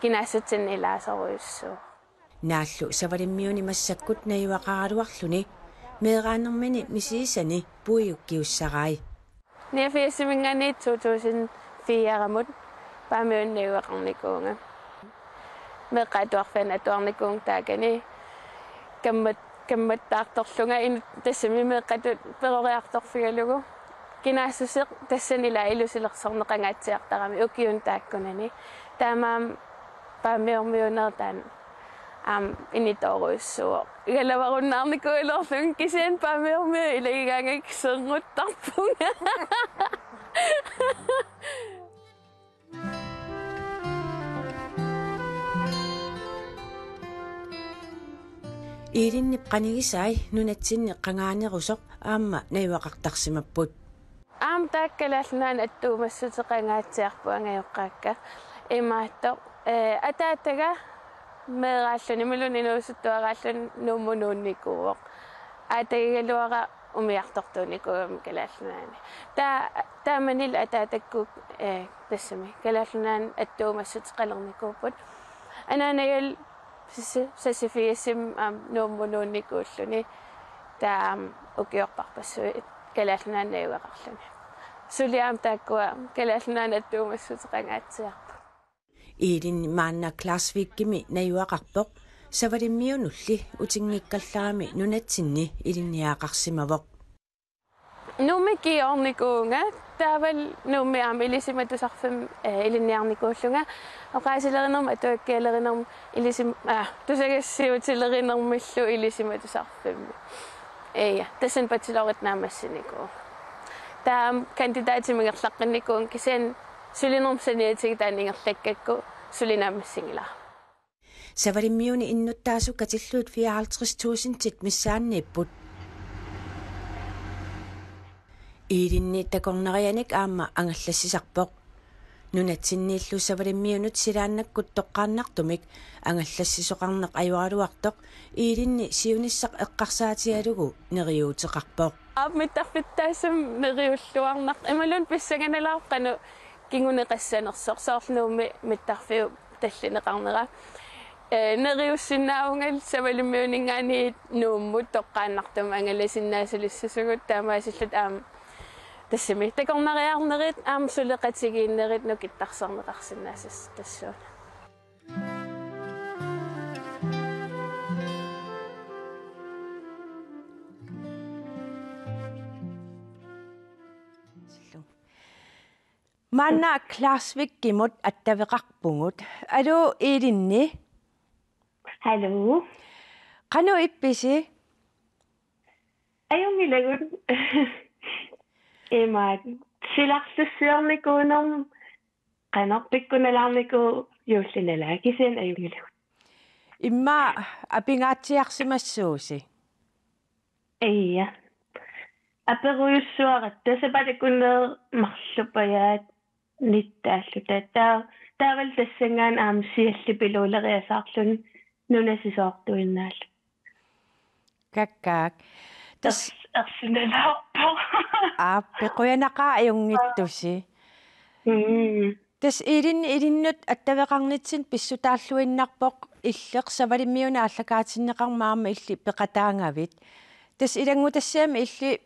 kinaassutsinnut ilaasorujussuuvoq. Naallu Savalimmiuni massakkut najugaqaraluarluni meeraanermini misigisani puigukkiussarai. Niogfirsimiingaanniit to tusind firemut Paamiunut najugaqarnikuuvunga. Meeqqat Atuarfiannut atuarnikuuvunga taakani. Kammat-, kammattaartorlunga in-, tassami meeqqatut peroriartorfigalugu. Kinaassuseq tassani ila ilusilersorneqangaatsiartarami ukiuni taakkunani. Taamaammat Paamiormiuunerit taanna aamma initoorujussuuvoq. Igalavarunnaarnikuugaluarlunga kisianni Paamiormiut ilagigaangakku sernguttarpunga. Iilinnip qanigisai nunatsinni qangaanerusoq aamma najugaqartarsimapput. Aamma taakku Kalaallit Nunaanni attuumassuteqangaatsiarput angajoqqaakka. Imaattoq, eh, ataataga meeraalluni, imaluunniit inuusuttuaraalluni Nuummut nuunnikuuvoq. Aatagigaluara umiartortuunikuugami Kalaallit Nunaanni. Taa-, taamanilu ataatakkut, eh, tassami Kalaallit Nunaanni attuumassuteqalernikuupput. Anaanaga sasi-, sasifigissim aamma Nuummut nuunnikuulluni, taava aamma ukiorparpassuit Kalaallit Nunaanni najugaqarluni. Suli aamma taakkua Kalaallit Nunaanni attuumassuteqangaatsiarput. Iilinni maanna Klaksvíkimi najugaqarpoq, Savalimmiunulli utinngikkallarami nunatsinni ilinniagaqarsimavoq. Nuummi kiornikuuvunga, taavalu Nuummi aamma Ilisimatusarfimmi, eh, ilinniarnikuullunga, oqaasilerinermut atuakkialerinermut ilisim-, ah, tusagassiuutilerinermillu Ilisimatusarfimmi. Ja, tassani bachelorit naammassinikuuvunga. Taava kandidatimut ingerlaqqinnikuuvunga kisianni sulinermut saniatigut taanna ingerlakkakku suli naammassinngilara. Savalimmiuni innuttaasut katillugit fireoghalvtreds tusindit missaanniipput. Iilinni takornarianik aamma angallassisarpoq. Nunatsinniillu Savalimmiunut silaannakkut toqqaannartumik angallassisoqarneq ajoraluartoq Iilinni siunissaq eqqarsaatigalugu neriuuteqarpoq. Aap, mittarfittaassamik neriulluarnartoq. Imaluunniit pissanganalaarpoq qanoq kinguneqassanersoq, soorlu Nuummi mittarfiup tallineqarnera. Eh, neriussinnaavunga Savalimmiuninngaanniit Nuummut toqqaannartumik angalasinnaasulissusugut, taamaasilluta aamma tassami takornariarnerit aamma suleqatigiinnerit nukittarserneqarsinnaassuseq tassuuna. Maanna Klaksvíkimut attaveqarpugut. Aluu, Iilinni. Aluu. Qanoq ippisi? Ajunngilagut. Imaat, silarlussiornikuunermut qanoq pikkunalaarnikuuvoq, juullip nalaani, kisianni ajunngilagut. Immaqa apingaatsiarsimassuusi? Ja. Aperujussuaratta, sapaatip akunneri marlupajaat nittaalluta. Taa-, taavalu tassanngaannaq aamma siallipiluuleriasaarluni nunasisoortuinnaalluni. Kakkaak. Tas- Ers-, ersinalaarpoq. Aappi, qujanaqaaq ajunngitsusi. Mm. Tassa Iilinni ilinnut attaveqarnitsinni pissutaalluinnarpoq illeq Savalimmiuni aallakaatinneqarmat aamma illit peqataagavit. Tassa ilanngutassiami illit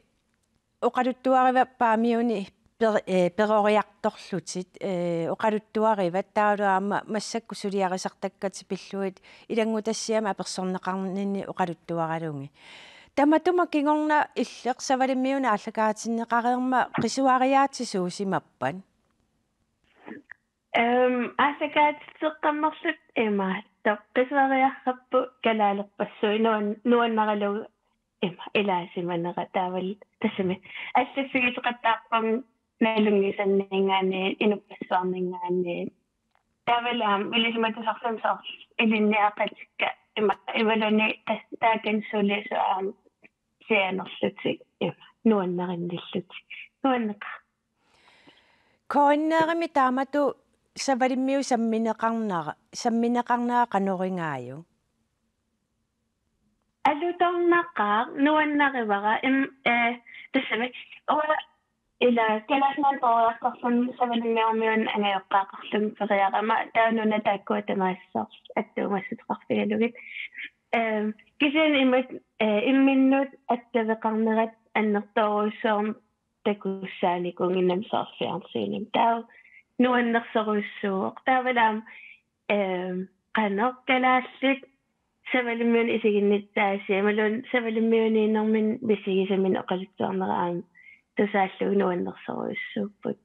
oqaluttuarivat Paamiuni per-, eh, peroriartorlutit, eh, oqaluttuarivat taavalu aamma massakkut suliarisartakkatit pillugit ilanngutassiami apersorneqarninni oqaluttuaralugit. Tamatuma kingorna illeq Savalimmiuni aallakaatinneqareermat qisuariaatsit suusimappat? Ehm, aallakaatitseqqammerluta imaattoq. Qisuariarrapput kalaalerpassuit nuan-, nuannaralugu ima ilaasimanera, taavalu tassami allaffigisoqattaarpunga nalunngisanninngaanniit, inuppassuarninngaanniit. Taavalu aamma Ilisimatusarfimmi soorlu ilinniaqatikka ima, imaluunniit tas-, taakani sulisut aamma sianerlutik ima nuannarinnillutik. Nuanneqaaq. K N R-imi taamatut Savalimmiut sammineqarnera, sammineqarnera qanoringaajuk? Alutornaqaaq, nuannarivara, im-, eh, tassami, uanga ila Kalaallit Nunaanni peroriartorlunga Savalimmiormiunut angajoqqaaqarlunga feriarama, taava nuna taakkua tamaasa soorlu attuumassuteqarfigalugit. Eh, kisianni imatut, eh, imminnut attaveqarnerat annertoorujussuarmik takussaanikuunnginnami soorlu fjernsyni. Taava nuannersorujussuuvoq. Taavalu aamma, ehm, qanoq kalaallit Savalimmiunut isiginnittaasiat, imaluunniit Savalimmiuniinnerminni misigisaminik oqaluttuarnera aamma tusaallugu nuannersorujussuupput.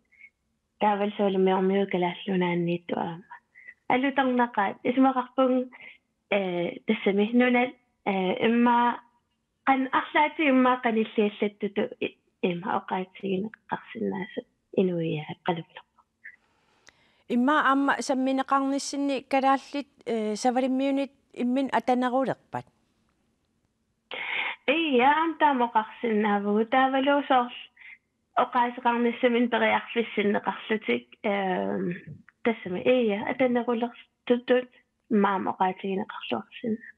Taavalu Savalimmiormiut Kalaallit Nunaanniittut aamma. Alutornaqaat, isumaqarpunga, eh, tassami nunat, eh, immaqa qan-, arlaatigut immaqa qanilliallattutut i-, ima oqaatigineqarsinnaasut inuiaat qalulerpoq. Immaqa aamma sammineqarnissinni kalaallit, eh, Savalimmiunit imminnut atanerulerpat? Ija, aamma taama oqarsinnaavugut, taavalu soorlu oqaaseqarnissaminnik periarfissinneqarlutik, ehm, tassami, ija, atanerulertutut aamma oqaatigineqarluarsinnaapput.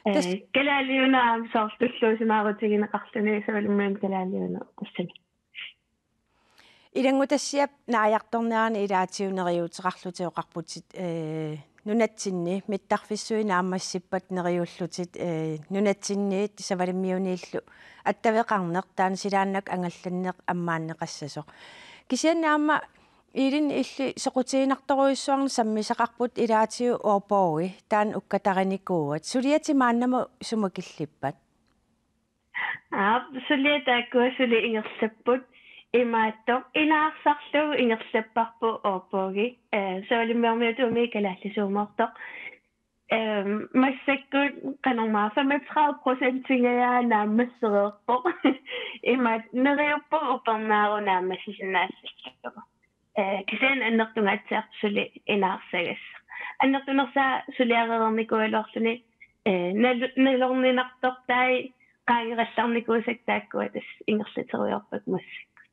Eh, Tassa- Kalaaliunut aamma soorlu tulluusimaarutigineqarluni Savalimmiunut Kalaaliunut, tassami. Ilanngutassiap naajartornerani ilaatigut neriuuteqarlutit oqarputit, eh, nunatsinni mittarfissuit naammassippat neriullutit, eh, nunatsinniit Savalimmiuniillu attaveqarneq taanna silaannakkut angallanneq ammaanneqassasoq. Kisianni aamma Iilin, illit soqutiginartorujussuarnik sammisaqarput ilaatigut Aarborgi, taanna ukkatarinikuuat. Suliatit maannamut sumut killippat? Aap, suliat taakkua suli ingerlapput, imaattoq inaarsarlugu ingerlapparput Aarborgi, eh, Savalimmiormiut Tuumi kalaallisuumoortoq. Ehm, massakkut qanormaa femogtredive procentingajaa naammassereerpoq. Imaattoq neriuppugut upernaaru naammassisinnaassallugu. Eh, kisianni annertungaatsiarpoq suli inaarsagassaq. Annertunersaa suliarereernikuugaluarluni, eh, nalu-, nalorninartortai qaangerallarnikuusakka taakkua tassa ingerlaterujoorpakka massakkut.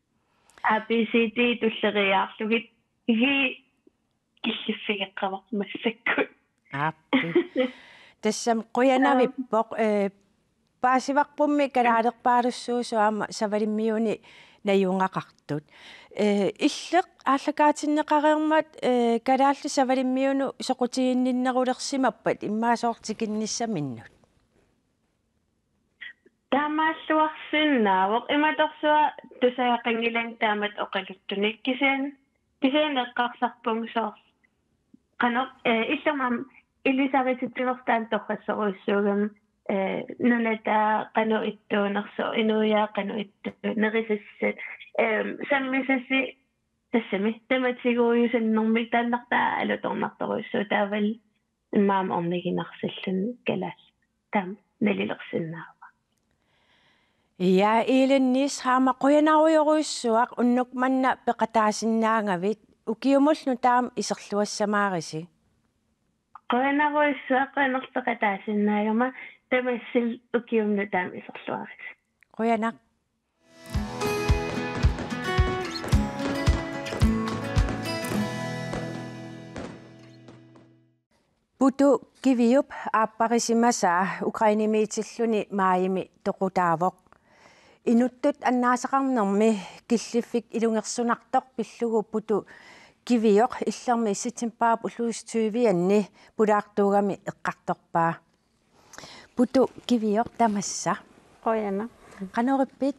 A B C D tulleriiaarlugit. Igi killiffigeqqavarput massakkut. Aappi. Tassami qujanavippoq, eh, paasivarpummi kalaalerpaalussuusoq aamma Savalimmiuni najugaqartut. Eh, illit aallakaatinneqareermat, eh, kalaallit Savalimmiunut soqutiginninnerulersimappat immaqa soorlu tikinnissaminnut? Taamaalluarsinnaavoq, imatorsuaq tusagaqanngilanga taamatut oqaluttunik, kisianni, kisianni eqqarsarpunga soorlu qanoq, eh, illermam ilisarititsinertaa torrassorujussuugami, eh, nunataa qanoq ittuunersoq, inuiaat qanoq ittuuneq, nerisassat, eh, sammisasi tassami tamatiguujusannermik taannartaa alutornartorujussuuvoq, taavalu immaqa orniginarsillutik kalaallit. Taama nalilersinnaavara. Ja, Iilin Niss, aamma qujanarujorujussuaq unnuk manna peqataasinnaagavit, ukiumullu taama iserluassamaarisi. Qujanarujussuaq, qujanarlu peqataasinnaagama, tamassi ukiumut taama iserluarisi. Qujanaq. Putu Kiviup aapparisimasaa Ukrainemiitilluni maajimi toqutaavoq. Inuttut annaasaqarnermi killiffik ilungersunartoq pillugu Putu Kivioq Illermi septembarip ulluusivianni pulaartuugami eqqartorpaa. Putu Kivioq, tamassa. Qujanaq. Qanoq ippit?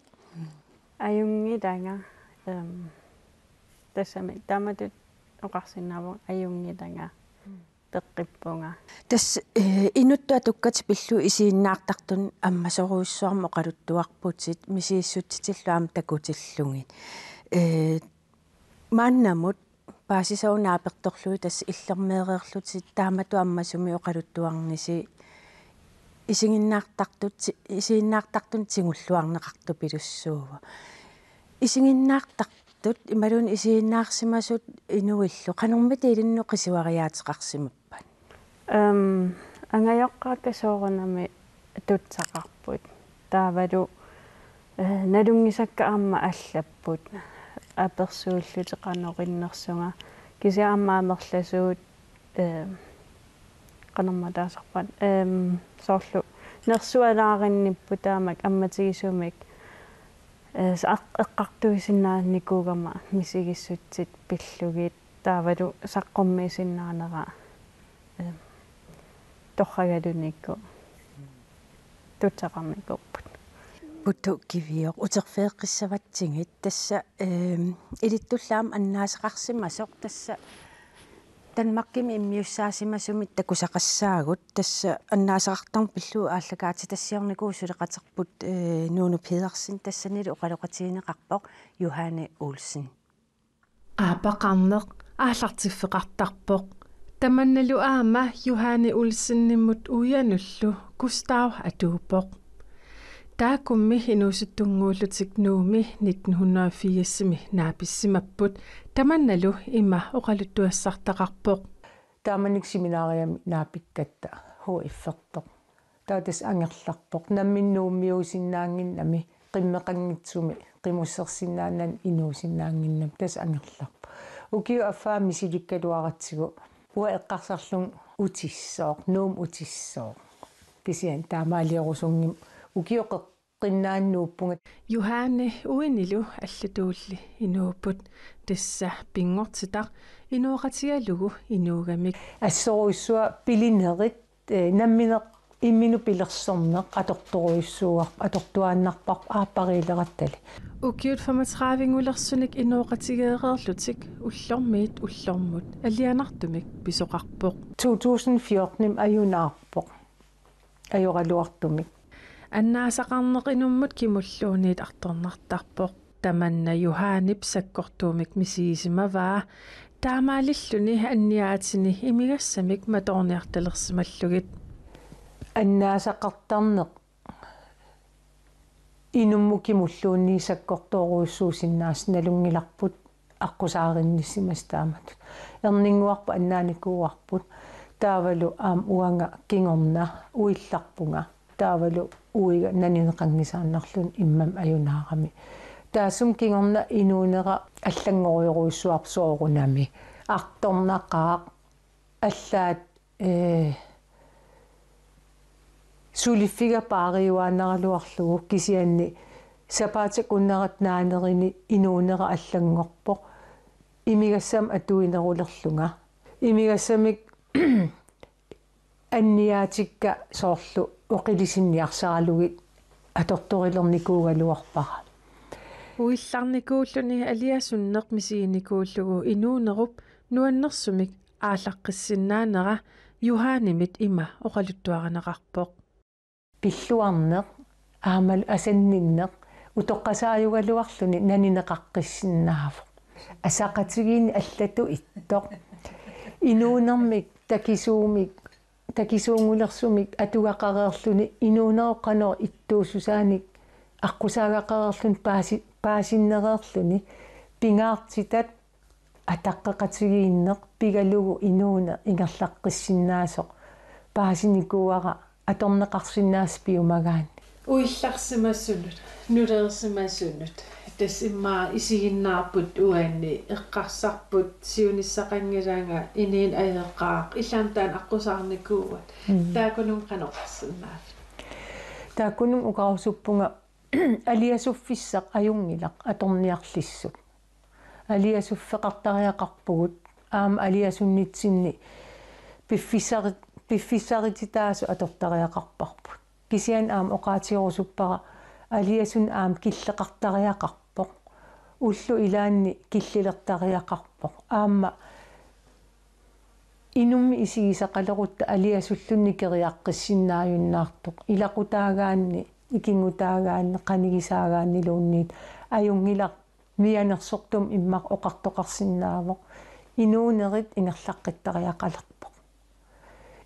Ajunngilanga. Ehm, tassami taamatut oqarsinnaavunga ajunngilanga. Peqqippunga. Tassa, eh, inuttut atukkatit pillugit isiginnaartartunik ammasorujussuarmik oqaluttuarputit, misigissutsitillu aamma takutillugit. Eh, maannamut paasisavut naapertorlugit tassa illermeereerlutit taamatut ammasumik oqaluttuarnisi isiginnaartartut, isiginnaartartunik tigulluarneqartupilussuuvoq. Isiginnaartartut imaluunniit isiginnaarsimasut inuillu qanormita ilinnut qisuariaateqarsimappat? Ehm, angajoqqaakka soorunami tutsaqarput. Taavalu, eh, nalunngisakka aamma allapput. Apersuullutik qanoq innersunga. Kisianni aamma amerlasuut, eh, qanormaa taasarpaat. Ehm, soorlu nersualaarinnipput taamak ammatigisumik, eh, sa-, eqqartuisinnaanikuugama misigissutsit pillugit. Taavalu saqqummiisinnaanera, eh, torragaluniku tutsaqarnikuupput. Putu Kivioq, uterfigeqqissavatsigit tassa, eh, ilittullu aamma annaasaqarsimasoq tassa Danmarkimi immiussaasimasumik takusaqassaagut, tassa annaasaqartarneq pillugu aallakaatitassiornikuuvoq suleqaterput, eh, Nuunu Pedersen, tassanilu oqaloqatigineqarpoq Johanne Olsen. Aappaqarneq aallartiffeqartarpoq. Tamannalu aamma Johanne Olsenimut uianullu Gustav atuuppoq. Taakkumi inuusuttunnguullutik Nuummi nitten hundrede og firsimi naapissimapput, tamannalu ima oqaluttuassartaqarpoq. Taamanikkut seminariami naapikkatta H F-ertoq. Taava tassa angerlarpoq. Nammineq Nuummiuusinnaannginnami, qimmeqanngitsumi qimussersinnaanani inuusinnaannginnami, tassa angerlarpoq. Ukiup affaa misilikkaluaratsigu uanga eqqarsarlunga utissooq, Nuummut utissooq. Kisianni taamaaliorusunngimmat ukiut qeqqinnaannguuppunga. Johanne uinilu allatuulli inuupput, tassa pinngortitaq inooqatigalugu inuugamik. Assorujussuaq pilinerit, eh, nammineq imminut pilersorneq atortorujussuuar-, atortuaannarparput aappariilerattali. Ukiut femogtredive-ngulersunik inooqatigeereerlutik ullormiit ullormut alianartumik pisoqarpoq. To tusind fjorten-imi ajunaarpoq. Ajoraluartumik. Annaasaqarneq inummut kimulluunniit artornartarpoq. Tamanna Johannep sakkortuumik misigisimavaa, taamaalilluni anniaatini imigassamik matoorniartalersimallugit. Annaasaqartarneq inummut kimulluunniit sakkortoorujussuusinnaasoq nalunngilarput, aqqusaarinnissimasut taamatut. Erninnguarput annaanikuuarput. Taavalu aamma uanga kingorna uillarpunga. Taavalu uiga nanineqanngisaannarluni immamut ajunaarami. Taassuma kingorna inuunera allanngorujorujussuarpoq soorunami. Artornaqaaq, allaat, eh, suliffiga paariuaannaraluarlugu, kisianni sapaatip akunnera naanerini inuunera allanngorpoq imigassamik atuinerulerlunga. Imigassamik anniaatikka soorlu oqilisinniarsaralugit atortorilernikuugaluarpara. Uillarnikuulluni aliasunneq misiginikuullugu inuunerup nuannersumik aallaqqissinnaanera Johannemit ima oqaluttuarineqarpoq. Pilluarneq aammalu asanninneq utoqqasaajugaluarluni nanineqaqqissinnaavoq. Asaqatigiinneq allatut ittoq. Inuunermik takisuumik, takisuunngulersumik atugaqareerluni inuunerup qanoq ittuussusaanik aqqusaagaqareerluni paasi-, paasinnereerluni pingaartitat ataqqeqatigiinneq pigalugu inuuneq ingerlaqqissinnaasoq paasinikuuara atorneqarsinnaasoq piumagaanni. Uillarsimasunut, nuleersimasunut, tassa immaqa isiginnaarput uanni eqqarsarput siunissaqanngilanga inuuneq ajoqaaq, illit aamma taanna aqqusaarnikuuat. Mm. Taakkununnga qanoq oqarsinnaaviuk? Taakkununnga oqarusuppunga aliasuffissaq ajunngilaq atorniarlissut. Aliasuffeqartariaqarpugut, aamma aliasunnitsinni piffissari-, piffissarititaasut atortariaqarparput. Kisianni aamma oqaatigerusuppara aliasunneq aamma killeqartariaqarpoq. Ullut ilaanni killilertariaqarpoq. Aamma inummik isigisaqalerutta aliasulluunniit nikeriaqqissinnaajunnaartoq. Ilaqutaagaanni, ikinngutaagaanni, qanigisaagaanniluunniit ajunngilaq, mianersortumik immaqa oqartoqarsinnaavoq. Inuunerit ingerlaqqittariaqalerpoq.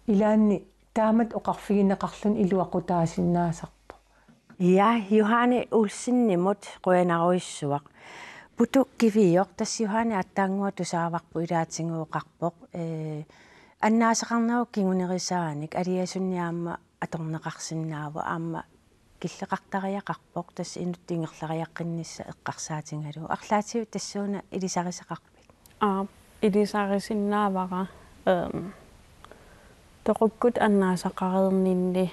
Ilaanni taamatut oqarfigineqarluni iluaqutaasinnaasarpoq. Ja, Johanne Olsenimut qujanarujussuaq. Putu Kivioq, tassa Johanne aatsaannguaq tusaavarput ilaatigut oqarpoq. Ee, annaasaqarnerup kingunerisaanik aliasunneq aamma atorneqarsinnaavoq, aamma killeqartariaqarpoq, tassa inuttut ingerlariaqqinnissaq eqqarsaatigalugu. Arlaatigut tassuuna ilisarisaqarpit? Aap, ilisarisinnaavara, ehm, toqukkut annaasaqareerninni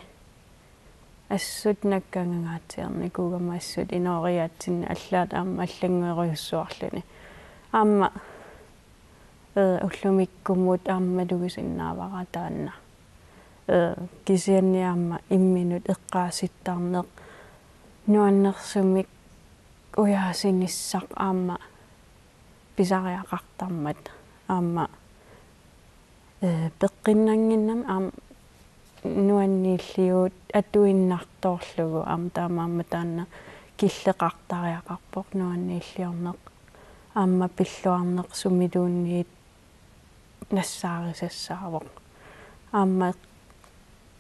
assut nakkangangaatsiarnikuugama assut inooriaatsinni allaat aamma allanngorujussuarluni. Aamma, eh, ullumikkumut aamma malugisinnaavara taanna. Eh, kisianni aamma imminut eqqaasittarneq nuannersumik ujaasinissaq aamma pisariaqartarmat aamma, eh, peqqinnannginnami aamma nuanniilliuut atuinnartorlugu aamma taamaammat taanna killeqartariaqarpoq nuanniilliorneq aamma pilluarneq sumiluunniit nassaarisassaasoq. Aamma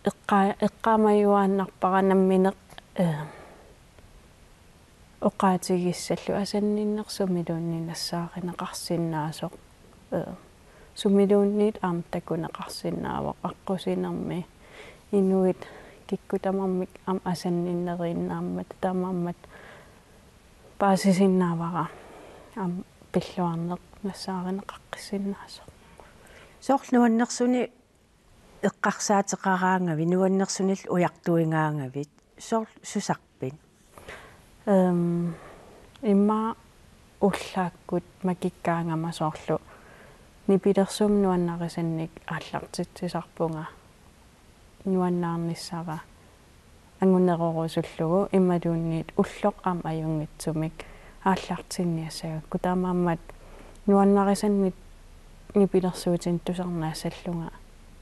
eqqa-, eqqaamajuaannarpara nammineq, eh, oqaatigissallugu asanninneq sumiluunniit nassaarineqarsinnaasoq. Eh, sumiluunniit aamma takuneqarsinnaavoq aqqusinermi inuit Kikkut tamarmik aamma asanninneruinnaammat tamarmik paasisinnaavara aamma pilluarneq nassaarineqaqqissinnaasoq. Soorlu nuannersuni eqqarsaateqaraangavit, nuannersunillu ujartuigaangavit, soorlu susarpit? Ehm, immaqa ullaakkut makikkaangama soorlu nipilersuumik nuannarisannik aallartitsisarpunga nuannaarnissara angunerorusullugu imaluunniit ulloq aamma ajunngitsumik aallartinniassagakku. Taamaammat nuannarisannik nipilersuutinik tusarnaassallunga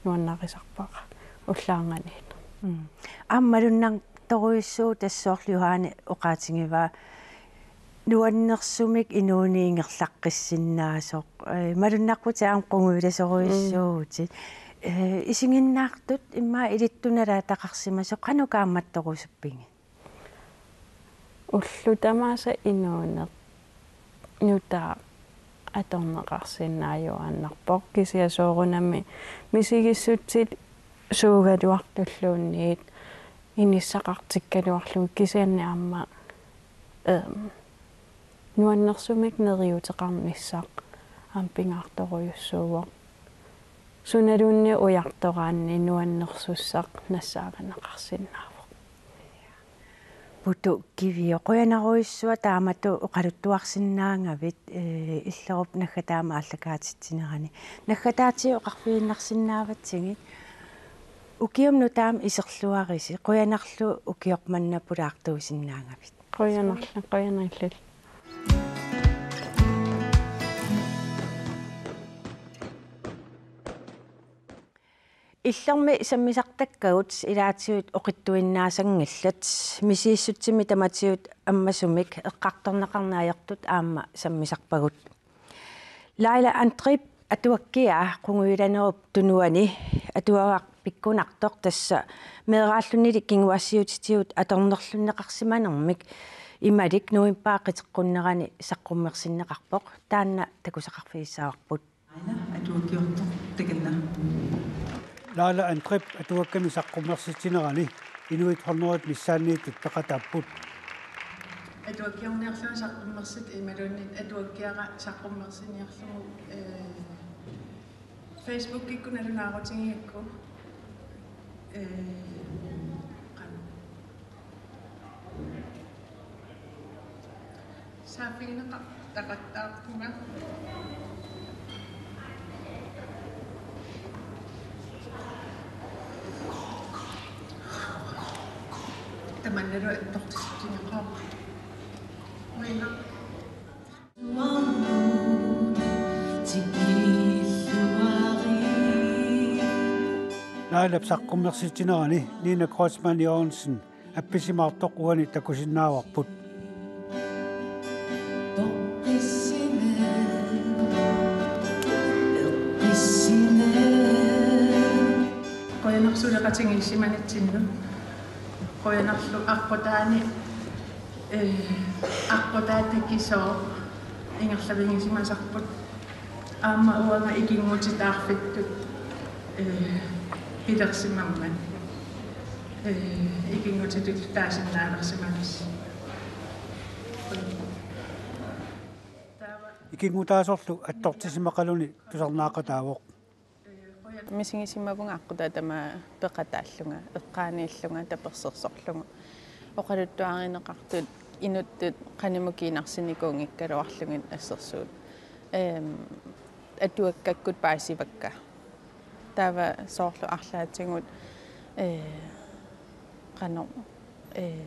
nuannarisarpara ullaarnganiit. Mm. Aamma malunnartorujussuuvoq tassa soorlu Johanne oqaatigivaa nuannersumik inuuneq ingerlaqqissinnaasoq. Eh, malunnarputit aamma qungujulasorujussuuvutit. Mm. Eh, isiginnaartut immaqa ilittunik nalaataqarsimasoq qanoq kaammattorusuppigit? Ullut tamaasa inuuneq nutaaq atorneqarsinnaajuaannarpoq, kisianni soorunami misigissutsit suugaluartulluunniit inissaqartikkaluarlugit, kisianni aamma, ehm, nuannersumik neriuuteqarnissaq aamma pingaartorujussuuvoq. Sunaluunniit ujartoraanni nuannersussaq nassaarineqarsinnaavoq. Putu Kivioq, qujanarujussuaq taamatut oqaluttuarsinnaagavit, eh, Illerup naggataamik aallakaatitsinerani. Naggataatigut oqarfigiinnarsinnaavatsigit. Ukiumut nutaamut iserluarisi, qujanarlu ukioq manna pulaartuusinnaagavit. Qujanarlu, qujanarlu. Illermi sammisartakkagut ilaatigut oqitsuinnaasanngillat, misigissutsimik tamatigut ammasumik eqqartorneqarneq ajortut aamma sammisarpagut. Laila Andrep atuakkiaa Qungujulanerup Tunuani atuagaq pikkunartoq, tassa meeraallunilu kinguaassiuutitigut atornerlunneqarsimanermik imalik novembarip qiteqqunnerani saqqummersinneqarpoq. Taanna takusaqarfigissavarput. Aina atuakkiortoq takanna. Laila Andrep atuakkamik saqqummersitsinerani inuit hundredet missaanniittut peqataapput. Atuakkiorniarlunga saqqummersittoq imaluunniit atuakkiara saqqummersiniarlugu, eh, Facebookikkut nalunaarutigigakku, eh, qanoq saaffigineqartaqattaarpunga. Tamannalu attortissutigigakku. Uinga. Lailap saqqummersitsinerani Nina Kreutzmann Jørgensen appisimaartoq uani takusinnaavarput. Qujanaq suleqatigiissimanitsinnut. Qujanarlu aqqutaani, eh, aqqutaa takisooq ingerlavigisimasarput. Aamma uanga ikinngutitaarfittut, eh, pilersimammat, eh, ikinngutitut taasinnaalersimagassi. Taava ikinngutaasorlu attortissimaqaluni tusarnaaqataavoq. Misigisimavunga aqqutaa tamaat peqataallunga, eqqaaniillunga, tapersersorlugu. Oqaluttuarineqartut inuttut qanimut kiinarsinikuunngikkaluarlugit assersuut. Ehm, atuakkakkut paasivakka. Taava soorlu arlaatigut, eh, qanoq, eh,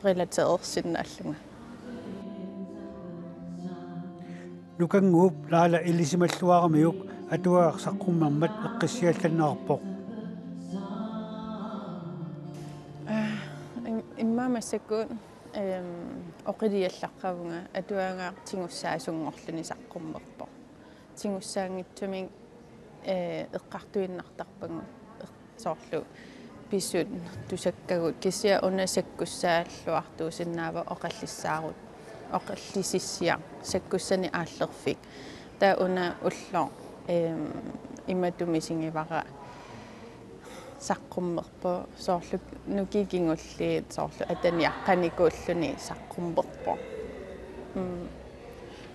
relaterersinnaallunga. Nukannguup Laila ilisimalluaramiuk atuagaq saqqummermat eqqissiallanneqarpoq. Ah, im-, immaqa massakkut, ehm, oqiliallaqqavunga atuagaq tigussaasunngorluni saqqummerpoq. Tigussaanngitsumik, eh, eqqartuinnartarpagut, eq-, soorlu pisut tusakkagut, kisianni una sakkussaalluartuusinnaavoq oqallissaarut-, oqallisissiaq sakkussanik aallerfik. Taava una ulloq, ehm, imatut misigivara Saqqummerpoq, soorlu nukiit kingulliit, soorlu ataniaqqanikuulluni saqqummerpoq. Mm.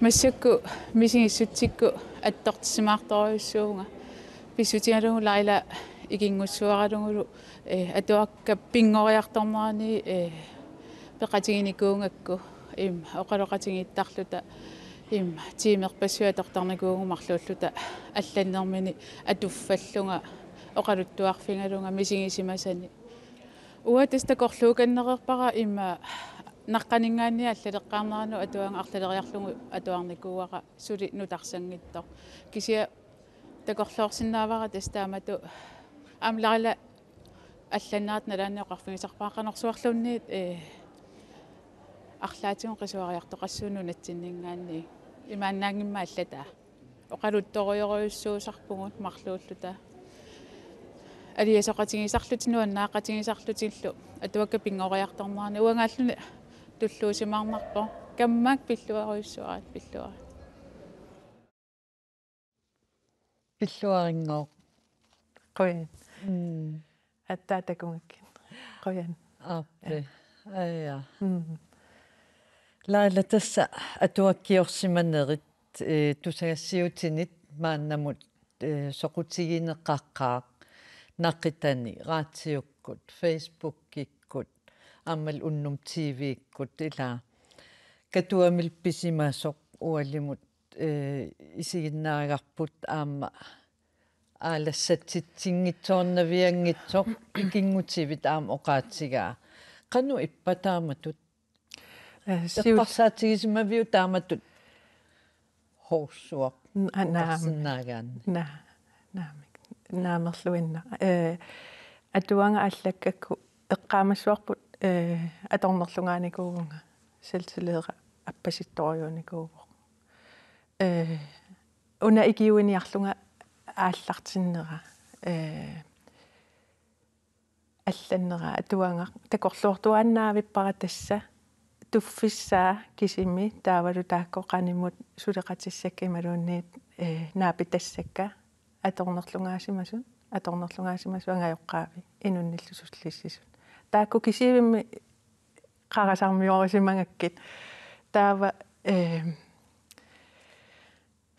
Massakkut misigissutsikkut attortissimaartorujussuuvunga. Pissutigalugu Laila ikinngussuaralugulu, eh, atuakkat pinngoriartornerani, eh, peqatiginikuugakku, im, oqaloqatigiittarluta, im, tiimerpassuit atortarnikuuvugut marluulluta allannermini atuffallunga oqaluttuarfigalunga misigisimasani. Uanga tassa takorluukannereerpara, ima, naqqaninngaanniit allaleqqaarneranut atuagaq arlaleriarlugu atuarnikuuara suli nutarsanngitsoq. Kisianni takorloorsinnaavara tassa taamatut aamma Laila allannerat nalaanni oqarfigisarpara qanorsuarluunniit, eh, arlaatigut qisuariartoqassuugut nunatsinninngaanniit. Imaannaanngimmat allataa. Oqaluttorujorujussuusarpugut marluulluta. Aliasoqatigisarlutik nuannaaqatigisarlutillu atuakkat pinngoriartornerani uangaalluni tulluusimaarnarpoq. Kammaak pilluarujussuarit, pilluarit. Pilluarinngooq. Qujan. Mm. Aatsaat takugakkit. Qujan. Aappi. Aja. Mm. Laila, tassa atuakkiorsimanerit, eh, tusagassiuutinit maannamut, eh, soqutigineqaqaaq naqitani, raatiukkut, Facebookikkut, aammalu unnuk T V-kkut, ila Katuamilu pisimasoq ualimut, eh, isiginnaagarput aamma aalassatsitsinngitsoornavianngitsoq ikinngutivit aamma oqaatigaa. Qanoq ippa taamatut? Eh, siul- Eqqarsaatigisimaviuk taamatut horsuaq N-, a-, naam. Eqqarsinnaagaanni. Na-, naamik. Naamerluinnaq. Eh, atuagaq allakkakku eqqaamassavarput, eh, atornerlugaanikuuvunga, selvtillid appasittorujuunikuuvoq. Eh, una ikiuiniarlunga aallartinnera. Eh, allannera atuagaq takorloortuaannaavippara tassa tuffissaa kisimi taavalu taakku qanimut suleqatissakka imaluunniit, eh, naapitassakka atornerlugaasimasut, atornerlugaasimasut angajoqqaavi inunnillu sullissisut. Taakku kisivimmi qarasarmiuusimagakkit. Taava, eh,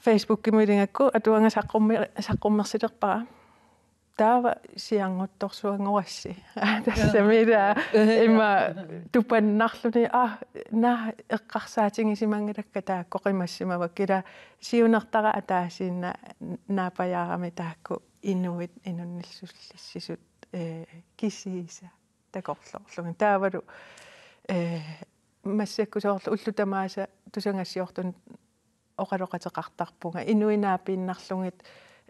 Facebookimi iligakku atuagaq saqqummi-, saqqummersilerpara. Taava siannguttorsuanngorassi. Tassami ila ima tupannarluni, ah, naa eqqarsaatigisimanngilakka taakku qimassimavakka, ila siunertara ataasiinnaq naapajaarami taakku inuit inunnillu sullissisut, eh, kisiisa takorloorlugit. Taavalu, eh, massakkut soorlu ullut tamaasa tusagassiortunut oqaloqateqartarpunga. Inuit naapiinnarlugit,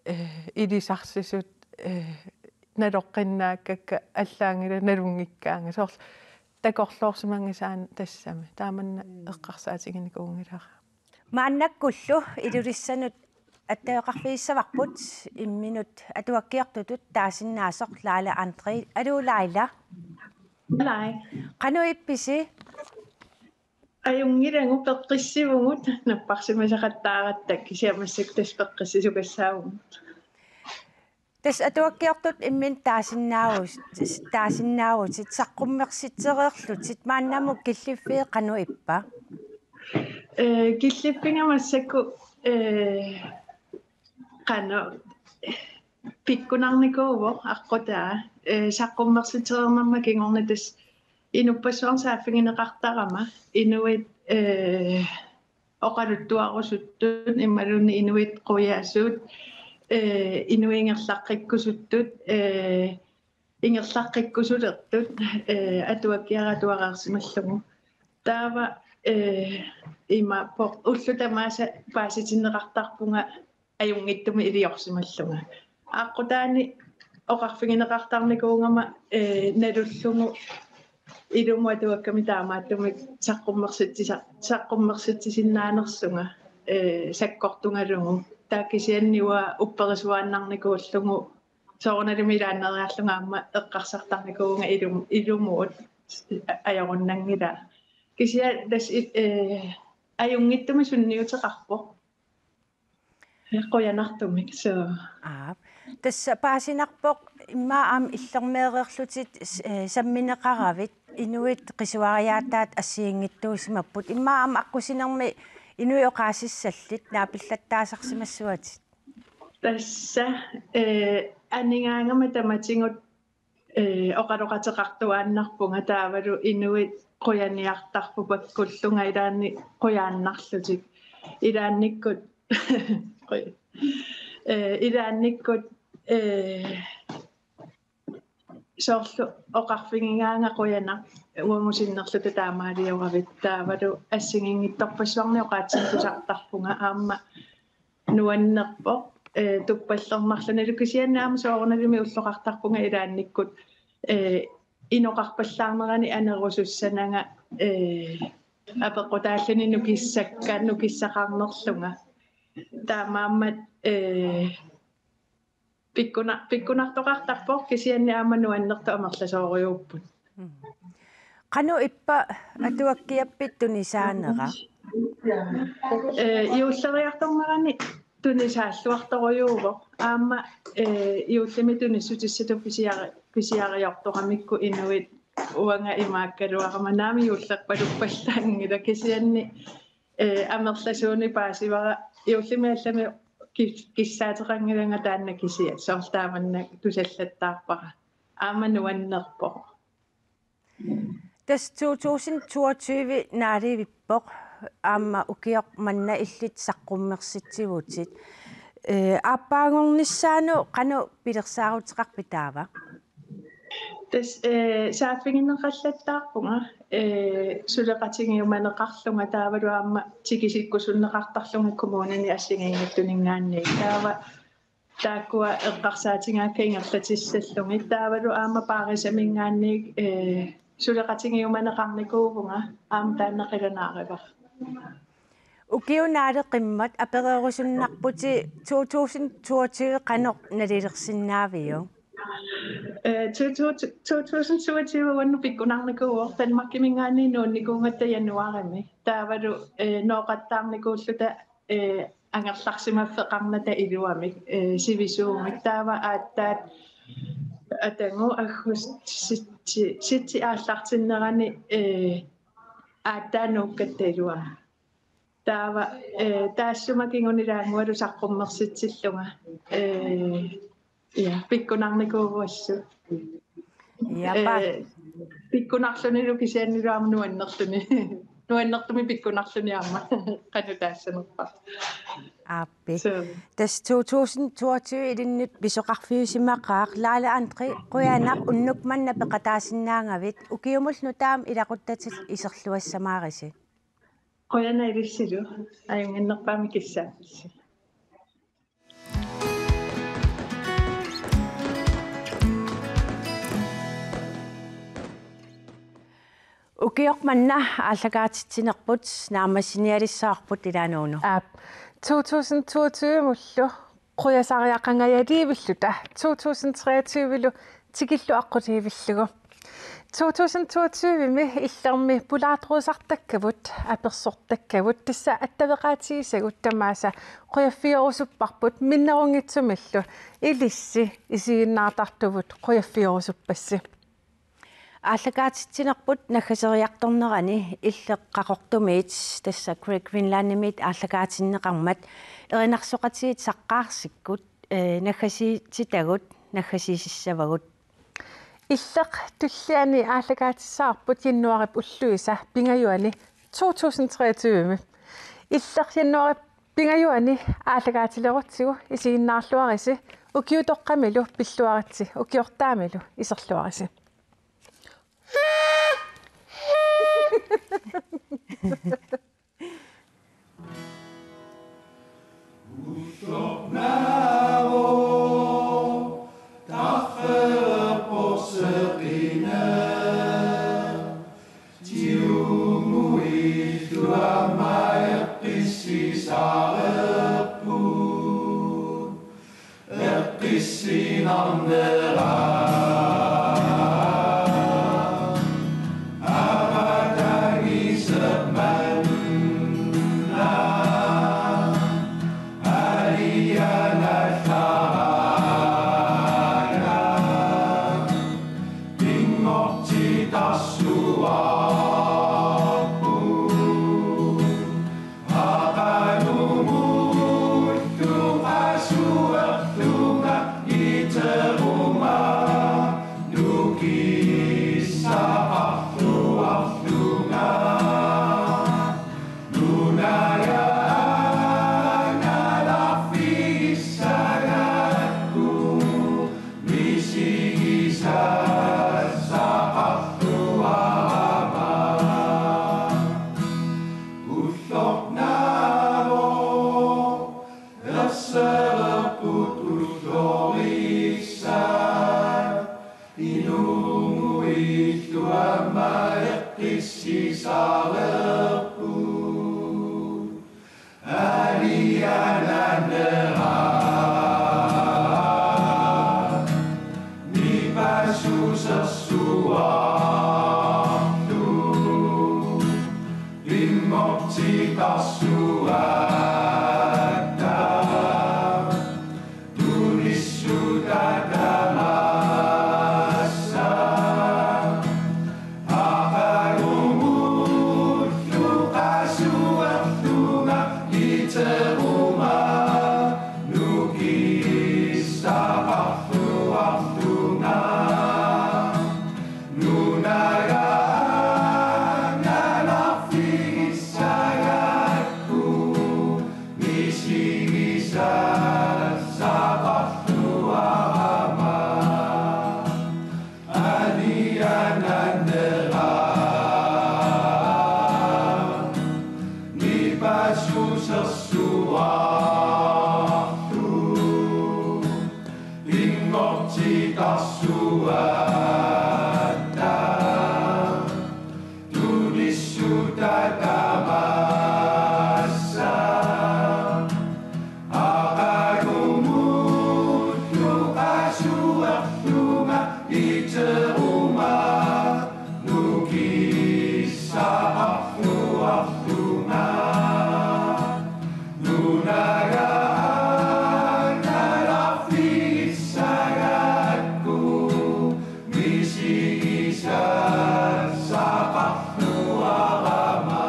eh, ilisarsisut, eh, naloqqinnaakkakka allaanngilaq nalunngikkaangat. Soorlu takorloorsimanngisaanut tassami. Taamanna eqqarsaatiginikuunngilara. Maannakkullu Ilulissanut attaveqarfigissavarput imminut atuakkiortutut taasinnaasoq Laila André. Aluu Laila. Alai. Qanoq ippisi? Ajunngilagut, peqqissivugut napparsimasaqattaaratta, kisianni massakkut tassa peqqissisukassaavugut. Tassa atuakkiortut imminut taasinnaavutit, taasinnaavutit saqqummersitsereerlutit, maannamut killiffiit qanoq ippa? Eh, killiffiga massakkut, eh, qanoq pikkunarnikuuvoq aqqutaa, eh, saqqummersitsereernerma kingorna tassa inuppassuarnut saaffigineqartarama inuit, eh, oqaluttuarusuttut imaluunniit inuit qujasut, eh, inuit ingerlaqqikkusuttut, eh, ingerlaqqikkusulertut, eh, atuakkiaratuareersimallugu. Taava, eh, ima po-, ullut tamaasa paasitinneqartarpunga ajunngitsumik iliorsimallunga. Aqqutaani oqarfigineqartarnikuugama, eh, nalullugu ilumut atuakkamik taamaattumik saqqummersitsisa-, saqqummersitsisinnaanersunga, eh, sakkortugalugu. Taava kisianni uanga upperisuaannarnikuullugu soorunalimi ilaanneeriarlunga aamma eqqarsartarnikuuvunga ilum-, ilumut ajorunnanngilaa. Kisianni tassa i-, eh, ajunngitsumik sunniuteqarpoq. Qujanartumik, suu. Aap. Tassa paasinarpoq immaqa aamma illermeereerlutit s-, eh, sammineqaravit, inuit qisuariaataat assigiinngitsuusimapput. Immaqa aamma aqqusinermi inuit oqaasissallit naapillattaasarsimassuatit. Tassa, eh, anigaangama tamatigut, eh, oqaloqateqartuaannarpunga taavalu inuit qujaniartarput pakkullugu ilaanni qujaannarlutik. Ilaannikkut, quj-, eh, ilaannikkut, eh, soorlu oqarfigigaanga qujanaq uagut sinnerluta taamaalioravit taavalu assigiinngitsorpassuarnik oqaatsitut tusartarpunga aamma nuannerpoq, eh, tuppallernarlunilu kisianni aamma soorunalimi ulloqartarpunga ilaannikkut, eh, inoqarpallaarnerani anerusussananga, eh, apeqqutaalluni nukissakka, nukissaqarnerlunga. Taamaammat, eh, pikkuna-, pikkunartoqartarpoq kisianni aamma nuannertut amerlasoorujuupput. Mm. Qanoq ippa atuakkiappit tunisaanera? Eh, juulleriartornerani tunisaalluartorujuuvoq. Aamma, eh, juullimi tunissutissatut pisiari-, pisiariortoramikku inuit uanga imaakkaluarama naamik juullerpaluppallaanngilaq kisianni, eh, amerlasuunik paasivara juullimi allami ki-, kissaateqanngilanga taanna kisiat soorlu taamannak tusallattaarpara. Aamma nuannerpoq. Tassa to tusind toogtyve naalivippoq aamma ukioq manna illit saqqummersitsivutit. Eh, aappaagornissaanut qanoq pilersaaruteqarpit taava? Tassa, eh, saaffigineqallattaarpunga, eh, suleqatigiumaneqarlunga taavalu aamma tikisikkusunneqartarlunga kommunini assigiinngitsuninngaanniit. Taava taakkua eqqarsaatigaakka ingerlatissallugit taavalu aamma Paarisaminngaanniit, eh, suleqatigiumaneqarnikuuvunga aamma taanna qilanaarivara. Ukiup naaleqimmat apereerusunnarputit to tusind toogtyve qanoq nalilersinnaaviuk? Eh, to, to, to tusind toogtyve uannut pikkunarnikuuvoq Danmarkiminngaanniit nuunnikuugatta januarimi. Taavalu, eh, nooqattaarnikuulluta, eh, angerlarsimaffeqarnata iluamik, eh, sivisuumik. Taava aatsaat atagu aggustip sytti, sytti aallartinnerani, eh, aatsaat nuukkatta iluamik. Taava, eh, taassuma kingunilaanngualu saqqummersitsillunga. Eh, ja, pikkunarnikuuvugut assut. Ja, pa- Eh, pikkunarlunilu kisiannilu aamma nuannerluni. Nuannertumik pikkunarluni aamma. Qanoq taassanerpa. Aappi. So. Tassa to tusind toogtyve ilinnut pisoqarfiusimaqaaq. Laila Andri, qujanaq unnuk manna peqataasinnaagavit. Ukiumullu nutaamik ilaquttatit iserluassamaarisi. Qujanaq ilissilu, ajunnginnerpaamik kissaappassi. Ukioq manna aallakaatitsinerput naammassinialissavarput ilaa Nuunu. Aap, to tusind toogtyve-mullu qujasariaqangajaaliivilluta to tusind treogtyve-lu tikilluaqquliivillugu. To tusind toogtyve-mi illermi pulaartorusartakkavut, apersortakkavut, tassa attaveqaatigisagut tamaasa qujaffigorusupparput minnerunngitsumillu ilissi isiginnaartartuvut qujaffigorusuppassi. Aallakaatitsinerput naggaseriartornerani Illeq Qaqortumiit, tassa Great Greenlandimiit aallakaatinneqarmat, erinarsoqatigiit Saqqaarsikkut, eh, naggasiititagut naggasiisissavagut. Illeq tulliani aallakaatissavarput januaarip ulluisa pingajuani to tusind treogtyve-mi. Illeq januaarip pingajuani aallakaatilerutsigu isiginnaarluarisi, ukiutoqqamilu pilluaritsi ukiortaamilu iserluarisi. Issaqarluarlunga nunaya angalarfigissagaakku misigisassaqarluarama. Ullornavoq ersereerput ullorissat inuuguillu aamma eqqissisaareerput. Aliananera nipassusersuarlu pinngortitarsuatta tunissutaq tamassa aqagumullu qasuerlunga iteruma nukissaqarluarlunga nunaya angalarfigissagaakku misigisassaqarluarama. Aliananera nipassusersuarlu pinngortitarsuatta tunissutaq tamassa aqagumullu qasuerlunga iteruma nukissaqarluarlunga nunaya angalarfigissagaakku misigisassaqarluarama.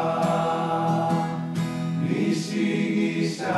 Misigisa